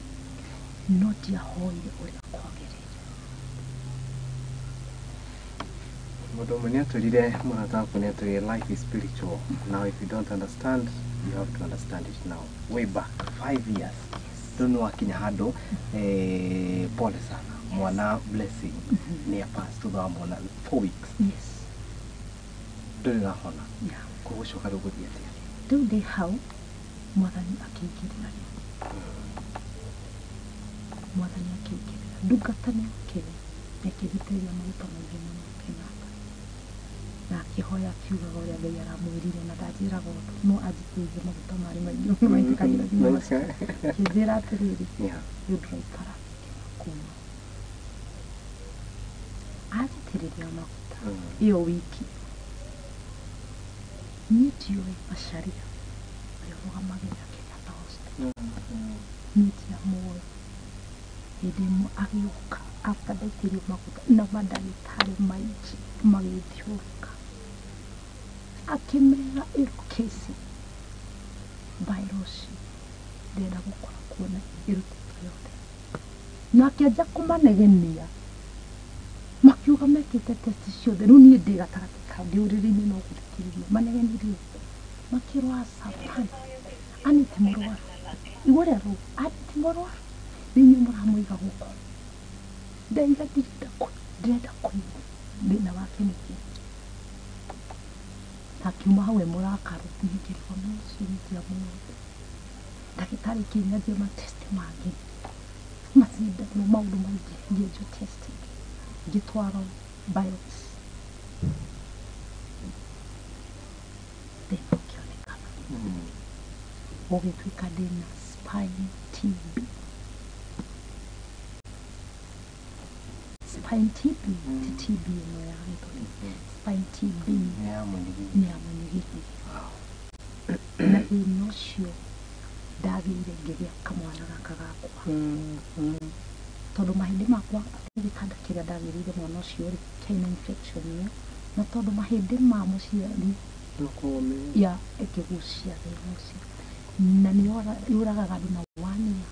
no ndiahoire ũrĩa kwagĩrĩire. Mũndũ ũmwe nĩ atwĩrire, mũrata wakwa nĩ atwĩrire, life is spiritual. Now if you don't understand, you have to understand it now. Way back 5 years, rĩu nĩ wakinya handũ pole sana, mwana Blessing nĩ apass thutha wa mwana 4 weeks. Yes. Ndũrĩ ũrahona. Yeah. Kũgũcoka rĩu gũthiĩ atĩa? Rĩu ndĩ hau, Mwathani akĩingĩrĩra rĩu, Mwathani akĩingĩrĩra, ndungata nĩ okire na ĩkĩthitĩrĩria maguta maingĩ mũno Kenyatta, na akĩhoya akiugaga ũrĩa Ngai aramwĩrire, na ndanjĩraga ũndũ, no anjitĩrĩirie maguta marĩ maingĩ mũno maitĩkagĩra nginya macio. Akĩnjĩra atĩrĩrĩ, rĩu ndũraikara kuma anjitĩrĩria maguta ĩyo wiki, niĩ ndiũĩ Macharia ũrĩa ũrũgamagĩrĩra Kenyatta Hospital, niĩ ndiamũĩ. Hĩndĩ ĩmwe agĩũka after ndaitĩrĩrio maguta na mandagĩtarĩ maingĩ magĩthiũrũrũka, akĩmera ĩyo kesi by rũciũ ndĩrenda gũkora kuona ĩrutĩtwo yothe, na akĩanjia kũmanegenia, makiuga mekĩte test ciothe. Rĩu niĩ ndĩ gatagatĩ kao, ndĩ ũrĩrĩ-inĩ no gũthikĩrĩria manegenirie, makĩrwo aca, hapana, ani ti mũrwaru. Igua ũrĩa rũu ti mũrwaru nĩ inyuĩ mũramũiga gũkũ. Ndaiga ndĩrenda kũigua thĩna wake nĩkĩ. Akiuma hau e mũrakaru niĩ ngĩrigwo no ũcio ingĩamwona. Ndagĩtarĩ kĩnyanjia matesti mangĩ macindano maũndũ maingĩ ngĩenjwo test ngĩtwarwo biopsy thĩna ũkĩonekana ũgĩtuĩka ndĩna spine TB. Spine TB ti TB ĩno ya gĩthũri. Spine TB Nĩ ya mũnyiginyigi. Nĩ ya mũnyiginyigi. Na thĩna ũcio ndagĩire ngĩgĩa kamwana gaka gakwa tondũ mahĩndĩ makwa gĩtanda kĩrĩa ndagĩrĩire mwana ũcio rĩ kĩarĩ na infection ĩyo na tondũ mahĩndĩ ma mũciari ya ĩkĩgucia thĩna ũcio na nĩ yũragaga andũ na one year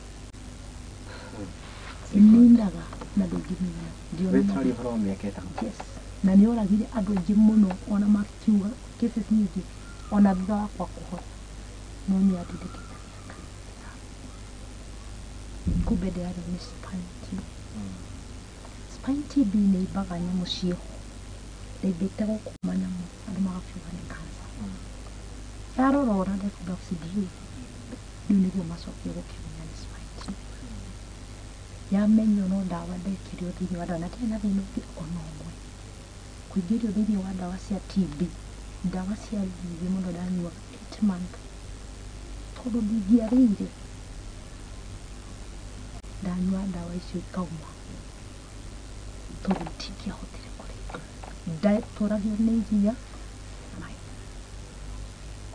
ĩninaga na ndũngĩmenya. Wĩ twaria ũhoro wa mĩaka 5. Yes, na nĩ yoragire andũ aingĩ mũno ona makiuga cases nyingĩ ona thutha wakwa kũhona no nĩ yandindĩkĩte mĩaka 5. Kumbe ndĩrarĩ nĩ spine TB. Spine TB nĩ imbaga nyamũ ciĩho ndaimbĩte gũkũ manyamũ andũ magakiuga nĩ cancer. Ndarora ona ndekwo biopsy ndiũĩ rĩu nĩguo macokire gũkĩmenya nĩ spine TB. Yamenywo no ndawa ndekĩrirwo thĩinĩ wa ndawa na ndiarĩ na thĩna ũngĩ ona ũmwe. Kũingĩrio thĩinĩ wa ndawa cia TB ndawa ciarĩ nyingĩ mũno ndanyuaga 8 months tondũ ndingĩarĩire ndanyua ndawa icio ikauma tondũ ndingĩahotire kũrĩa. Ndatũragio nĩ iria na maĩ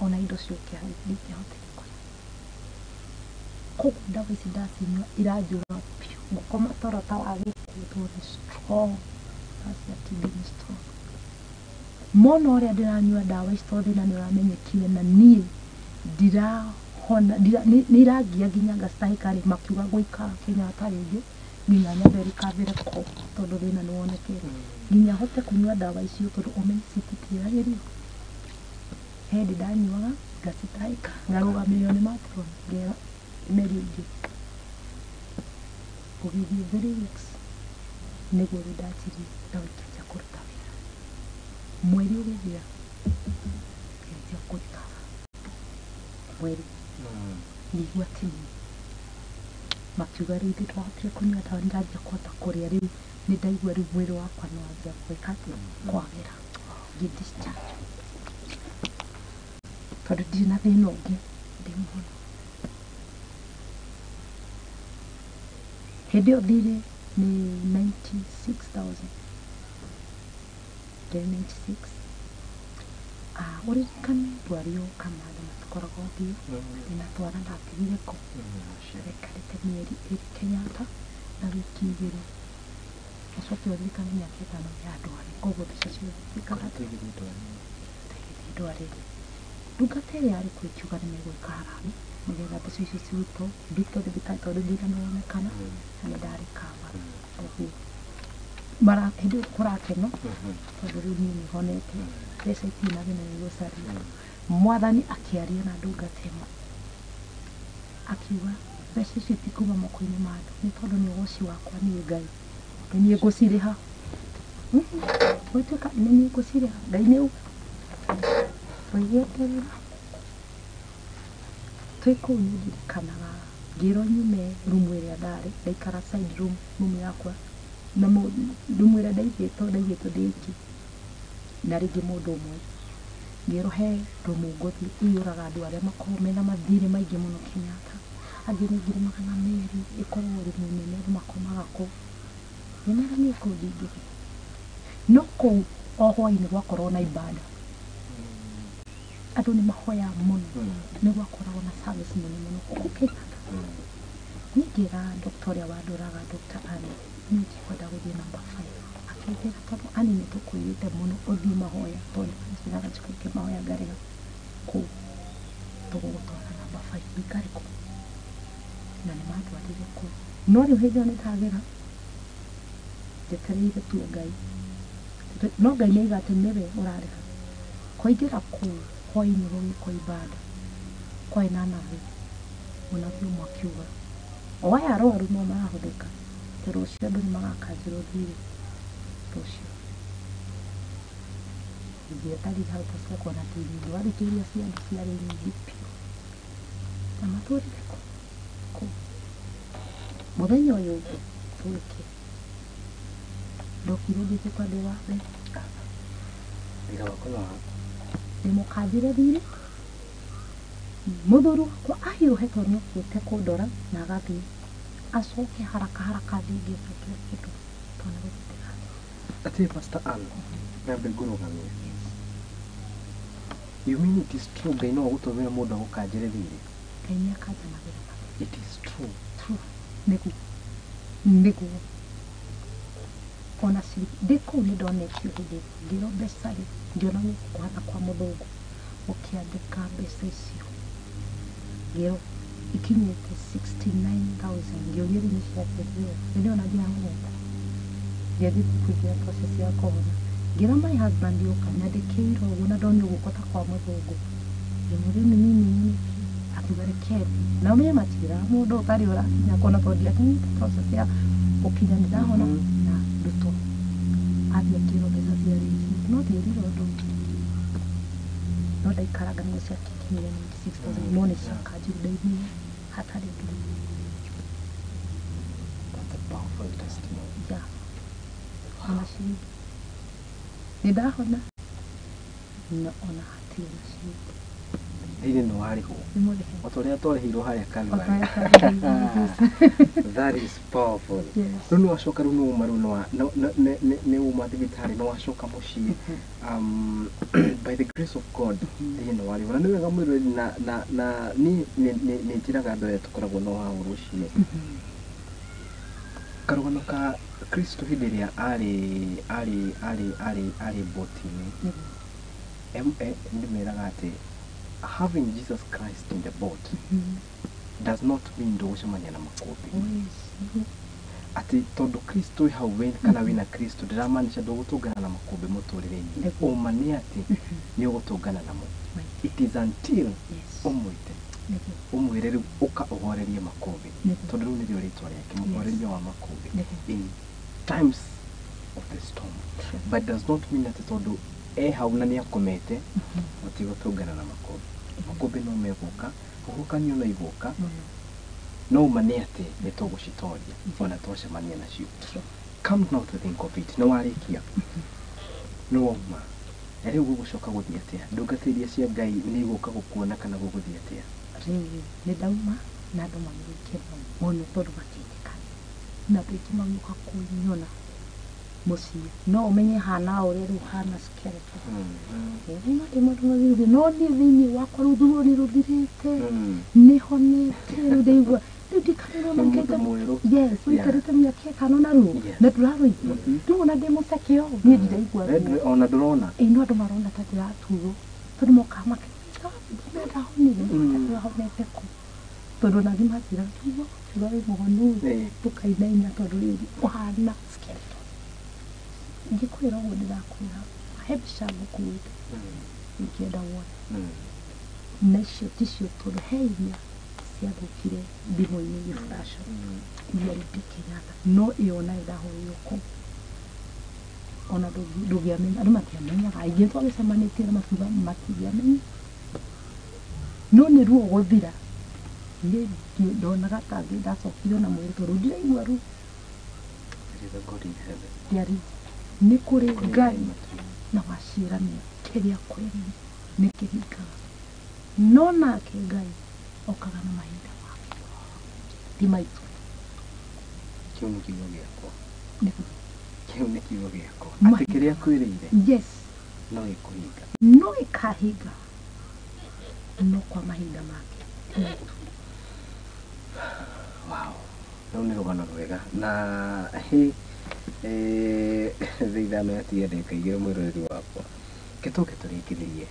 ona indo ciũke ndingĩahotire kũrĩa. Koguo ndawa ici ndacinyua iranjũra biũ ngũkoma toro ta wa gĩkuũ tondũ nĩ strong. Ndawa cia TB nĩ strong. Mona ũrĩa ndĩranyua ndawa ici tondũ thĩna nĩ ũramenyekire na niĩ ndirahona nĩ irangia nginya ngacitahĩka rĩ makiuga ngũikara Kenyatta rĩngĩ nginya nyambe rĩkavĩre kũ tondũ thĩna nĩ wonekete nginya hote kũnyua ndawa icio tondũ ũmenye cititiagĩrio. He hĩndĩ ndanyuaga ngacitahĩka ngarũgamĩrĩrwo nĩ matron ngera mĩeri ĩngĩ. Gũgĩthiĩ 3 weeks nĩguo rĩu ndanjirie ndawa ikĩanjia kũruta wĩra. Mweri ũgĩthira ngĩanjia kũrikaba mweri ngĩigua ti niĩ. Makiuga rĩu ithuĩ twahotire kũnyua ndawa nĩ ndanjia kũhota kũrĩa rĩu nĩ ndaigua rĩu mwĩrĩ wakwa nĩ wanjia gwĩka atĩa kwagĩra ngĩ discharge tondũ ndirĩ na thĩna ũngĩ ndĩ mũhonu. Hĩndĩ ĩyo thirĩ nĩ 96,000 ndĩrĩ 96. Ũririkane ndwari yoka na andũ matikoragwo mbia ndĩna twana ndatigire kũ ndaikarĩte mĩeri 2 Kenyatta na wiki 2 ũcoke ũririkane mĩaka 5 ya ndwari koguo mbeca ciothe ciĩkaga atĩa igĩthiĩ ndwari. Ndungata ĩrĩa yarĩ kuo ĩkiuga nĩ megwĩka harambee nĩgetha mbeca icio cirutwo ndutwo thibitarĩ tondũ thĩna nĩ wonekana na nĩ ndarĩkaba. Koguo hĩndĩ ĩyo kũrakenwo tondũ rĩu niĩ nĩ honete mbeca itirĩ na thĩna nĩ igũcario. Mwathani akĩaria na ndungata ĩno akiuga mbeca icio itikuma moko-inĩ ma andũ nĩ tondũ nĩ ũgoci wakwa niĩ Ngai nĩ niĩ ngũcirĩha. Gwĩtuĩka nĩ niĩ ngũcirĩha Ngai nĩ auga tũgĩeterera twĩ kũu nĩ ndirikanaga ngĩrwo nyume rumu ĩrĩa ndarĩ ndaikara side room rumu yakwa na rumu ĩrĩa ndaigĩtwo ndaigĩtwo ndĩ iki na rĩngĩ mũndũ ũmwe ngĩrwo he rumu ngũthiĩ ĩiyũraga andũ arĩa makoragwo mena mathirĩ maingĩ mũno Kenyatta angĩ nĩ 200,000 ĩkoragwo rumu nene andũ makomaga kũu. Ngĩmera niĩ kũu ndingĩthiĩ no kũu o hwaĩ-inĩ gwakorwo na ibada andũ nĩ mahoyaga mũno nĩ gwakoragwo na service nene mũno gũkũ Kenyatta. Niĩ ngĩra doctor ũrĩa wandoraga Dr. Annie niĩ ndikwenda gũthiĩ number 5 akĩnjĩra tondũ Annie nĩ tũkwĩrĩte mũno ũthiĩ mahoya tondũ nĩ njĩraga mahoya ngarega kũu tũgũgũtwara number 5 ũikare kũu na nĩ mandwarire kũu no rĩu hĩndĩ ĩyo nĩ ndagĩra njetereire tu Ngai no Ngai nĩ aiga atĩ nĩwe ũrarĩha. Kũingĩra kũu hwaĩ-inĩ gũgĩkwo ibada kwarĩ na nabii Mũnabii ũmwe akiuga o aya arwaru no marahũthĩka atĩ rũciũ andũ nĩ magakanjĩrwo thirĩ rũciũ. Ingĩetarire hau tũcoka ona ti nyingĩ wathikĩrĩria cia andũ ciarĩ nyingĩ biũ na matũrire kũ kũu. Mũthenya ũyũ ũngĩ tũgĩkĩ ndokire thiĩte kwa ndĩ wa mbere. Thirĩ waku nĩ wa Ndĩmũkanjĩre thirĩ mũthuri wakwa ahiũhe tondũ nĩokĩte kũndora na agathiĩ acoke haraka haraka athiĩ ngĩte kila kĩndũ tondũ nĩ gũthiĩ ndĩrathiĩ. Atĩ Pastor Ann, nyambe ngũrũgamie. You mean it is true Ngai no agũtũmĩre mũndũ agũkanjĩre thirĩ? Ngai nĩ akanjanagĩra mathirĩ. It is true. True. Nĩguo nĩguo ona ciringi ndĩ kũu nĩ ndonetio hĩndĩ ĩmwe ngĩrwo mbeca rĩ ngĩona guoko kũhana kwa mũthũngũ gũkĩandĩka mbeca icio ngĩrwo ikinyĩte 69,000 ngĩũria rĩu nĩ ciatĩrio nĩ ndĩrona ndiahonete ndianjĩtie kũingĩra process ya kũhona ngĩra my husband ũka nyandĩkĩirwo ũguo na ndonio guoko ta kwa mũthũngũ ngĩmũria nĩ meaning nĩkĩ akiuga reke thiĩ na ũmenye matiraga mũndũ ũtarĩ ũrakinya kuona tondũ ndiakinyĩte process ya gũkinya nĩ ndahona na ndutwo athiĩ akĩrwo mbeca ciarĩ ici no ndierirwo ũndũ ũngĩ no ndaikaranga nĩguo ciakinyire 96,000 no nĩ ciakanjirwo ndaiguire hatarĩ ũndũ. That's a powerful testimony. Yeah. Ona ciringi nĩ ndahona na ona hatirĩ na ciringi. Thirĩ nĩ warĩhwo. Nĩ mũrĩhe. O ta ũrĩa twarĩhirwo harĩa O ta Calvary. ũrĩa twarĩhirwo Jesu. That is powerful. Yes. Rĩu nĩ wacoka rĩu nĩ wauma rĩu nĩ wauma thibitarĩ nĩ wacoka mũciĩ by the grace of God thirĩ nĩ warĩhwo na nĩ wega mwĩroreri na niĩ nĩ njĩraga andũ aya tũkoragwo nao haha rũcinĩ karũgano ka Kristo hĩndĩ ĩrĩa arĩ arĩ arĩ arĩ arĩ boti-inĩ. Ndĩmeraga atĩ having Jesus Christ in the boat does not mean ndũgũcemania na makũmbĩ. Oh, yes. Nĩguo. Atĩ tondũ Kristo wĩ hau wĩ kana wĩna Kristo ndĩramaanisha ndũgũtũngana na makũmbĩ mũtũrĩre-inĩ. Nĩguo. Ũma nĩ atĩ nĩ ũgũtũngana namo. It is until ũmwĩte Nĩguo. ũmwĩre rĩu ũka ũhorerie makũmbĩ Nĩguo. tondũ rĩu nĩrĩo rĩtwa rĩake mũhoreria wa makũmbĩ Nĩguo. in times of the storm, but does not mean atĩ tondũ e hau na nĩ akomete mũtigũtũngana na makũmbĩ. Makũmbĩ no megũka, huhũkanio no igũka, Mũno. no ũma nĩ atĩ nĩ tũgũcitoria ona twacemania nacio. True. Come now to think of it, nĩ warĩkia nĩ wauma na rĩu gũgũcoka gũthiĩ atĩa? Ndungata iria cia Ngai nĩ igũka gũkuona kana gũgũthiĩ atĩa? Rĩu nĩ ndauma na andũ magĩgĩkena mũno tondũ matiĩtĩkania na andũ aingĩ magĩũka kũnyona mũciĩ no ũmenye hana ũrĩa rĩu hana skeleton. Ĩĩ, ndĩ mũndũ mũthiru no niĩ thĩinĩ wakwa rĩu ruo nĩ rũthirĩte nĩ honete rĩu ndaigua rĩu ndikarĩrwo Nĩ mũndũ mwerũ. Yes, ũikarĩte mĩaka ĩtano na ruo na ndũrarũigua rĩu ona ndĩ mũceke ũũ niĩ ndiraigua ruo. Ona ndũrona. Ĩĩ, no andũ marona ta ndĩraturwo tondũ mokaga makĩnjĩra ndahonire ndahonete kũ tondũ ona angĩ manjĩraga tũigua ũkiuga wĩ mũhonu tũkainaina tondũ rĩrĩ ũhana skeleton. Ingĩkwĩra ũguo ndĩrakwĩra he mbica ngũkuĩte ingĩenda wone na icio ticio tondũ he iria ciathũkire thimũ-inĩ gĩburaco iria rĩngĩ Kenyatta no ĩyo nayo ndahũrĩirwo kũu ona ndũngĩamenya andũ matiamenyaga aingĩ twagĩcemanĩtie na makiuga matingĩamenya no nĩ ruo gũthira niĩ ndonaga tarĩ ndacokire ona mwĩrĩ tondũ ndiraigua ruo. There is a God in heaven. There is. Nĩ kũrĩ Kũrĩ Ngai matu-inĩ. Na waciĩranĩra kĩrĩa kwĩrire nĩ kĩhingaga no nake Ngai okaga na mahinda make ti maitũ. Kĩu nĩ kiugo gĩakwa. Nĩguo. Kĩu nĩ kiugo gĩakwa atĩ Mahinda. kĩrĩa kwĩrĩire Yes. no gĩkũhinga. No gĩkahinga no kwa mahinda make ti maitũ. Wow, rũu nĩ rũgano rwega na hĩ thaa 5 yatigia ndagĩka 2 mwĩroreri wakwa ke tũke tũrĩkĩrĩrie.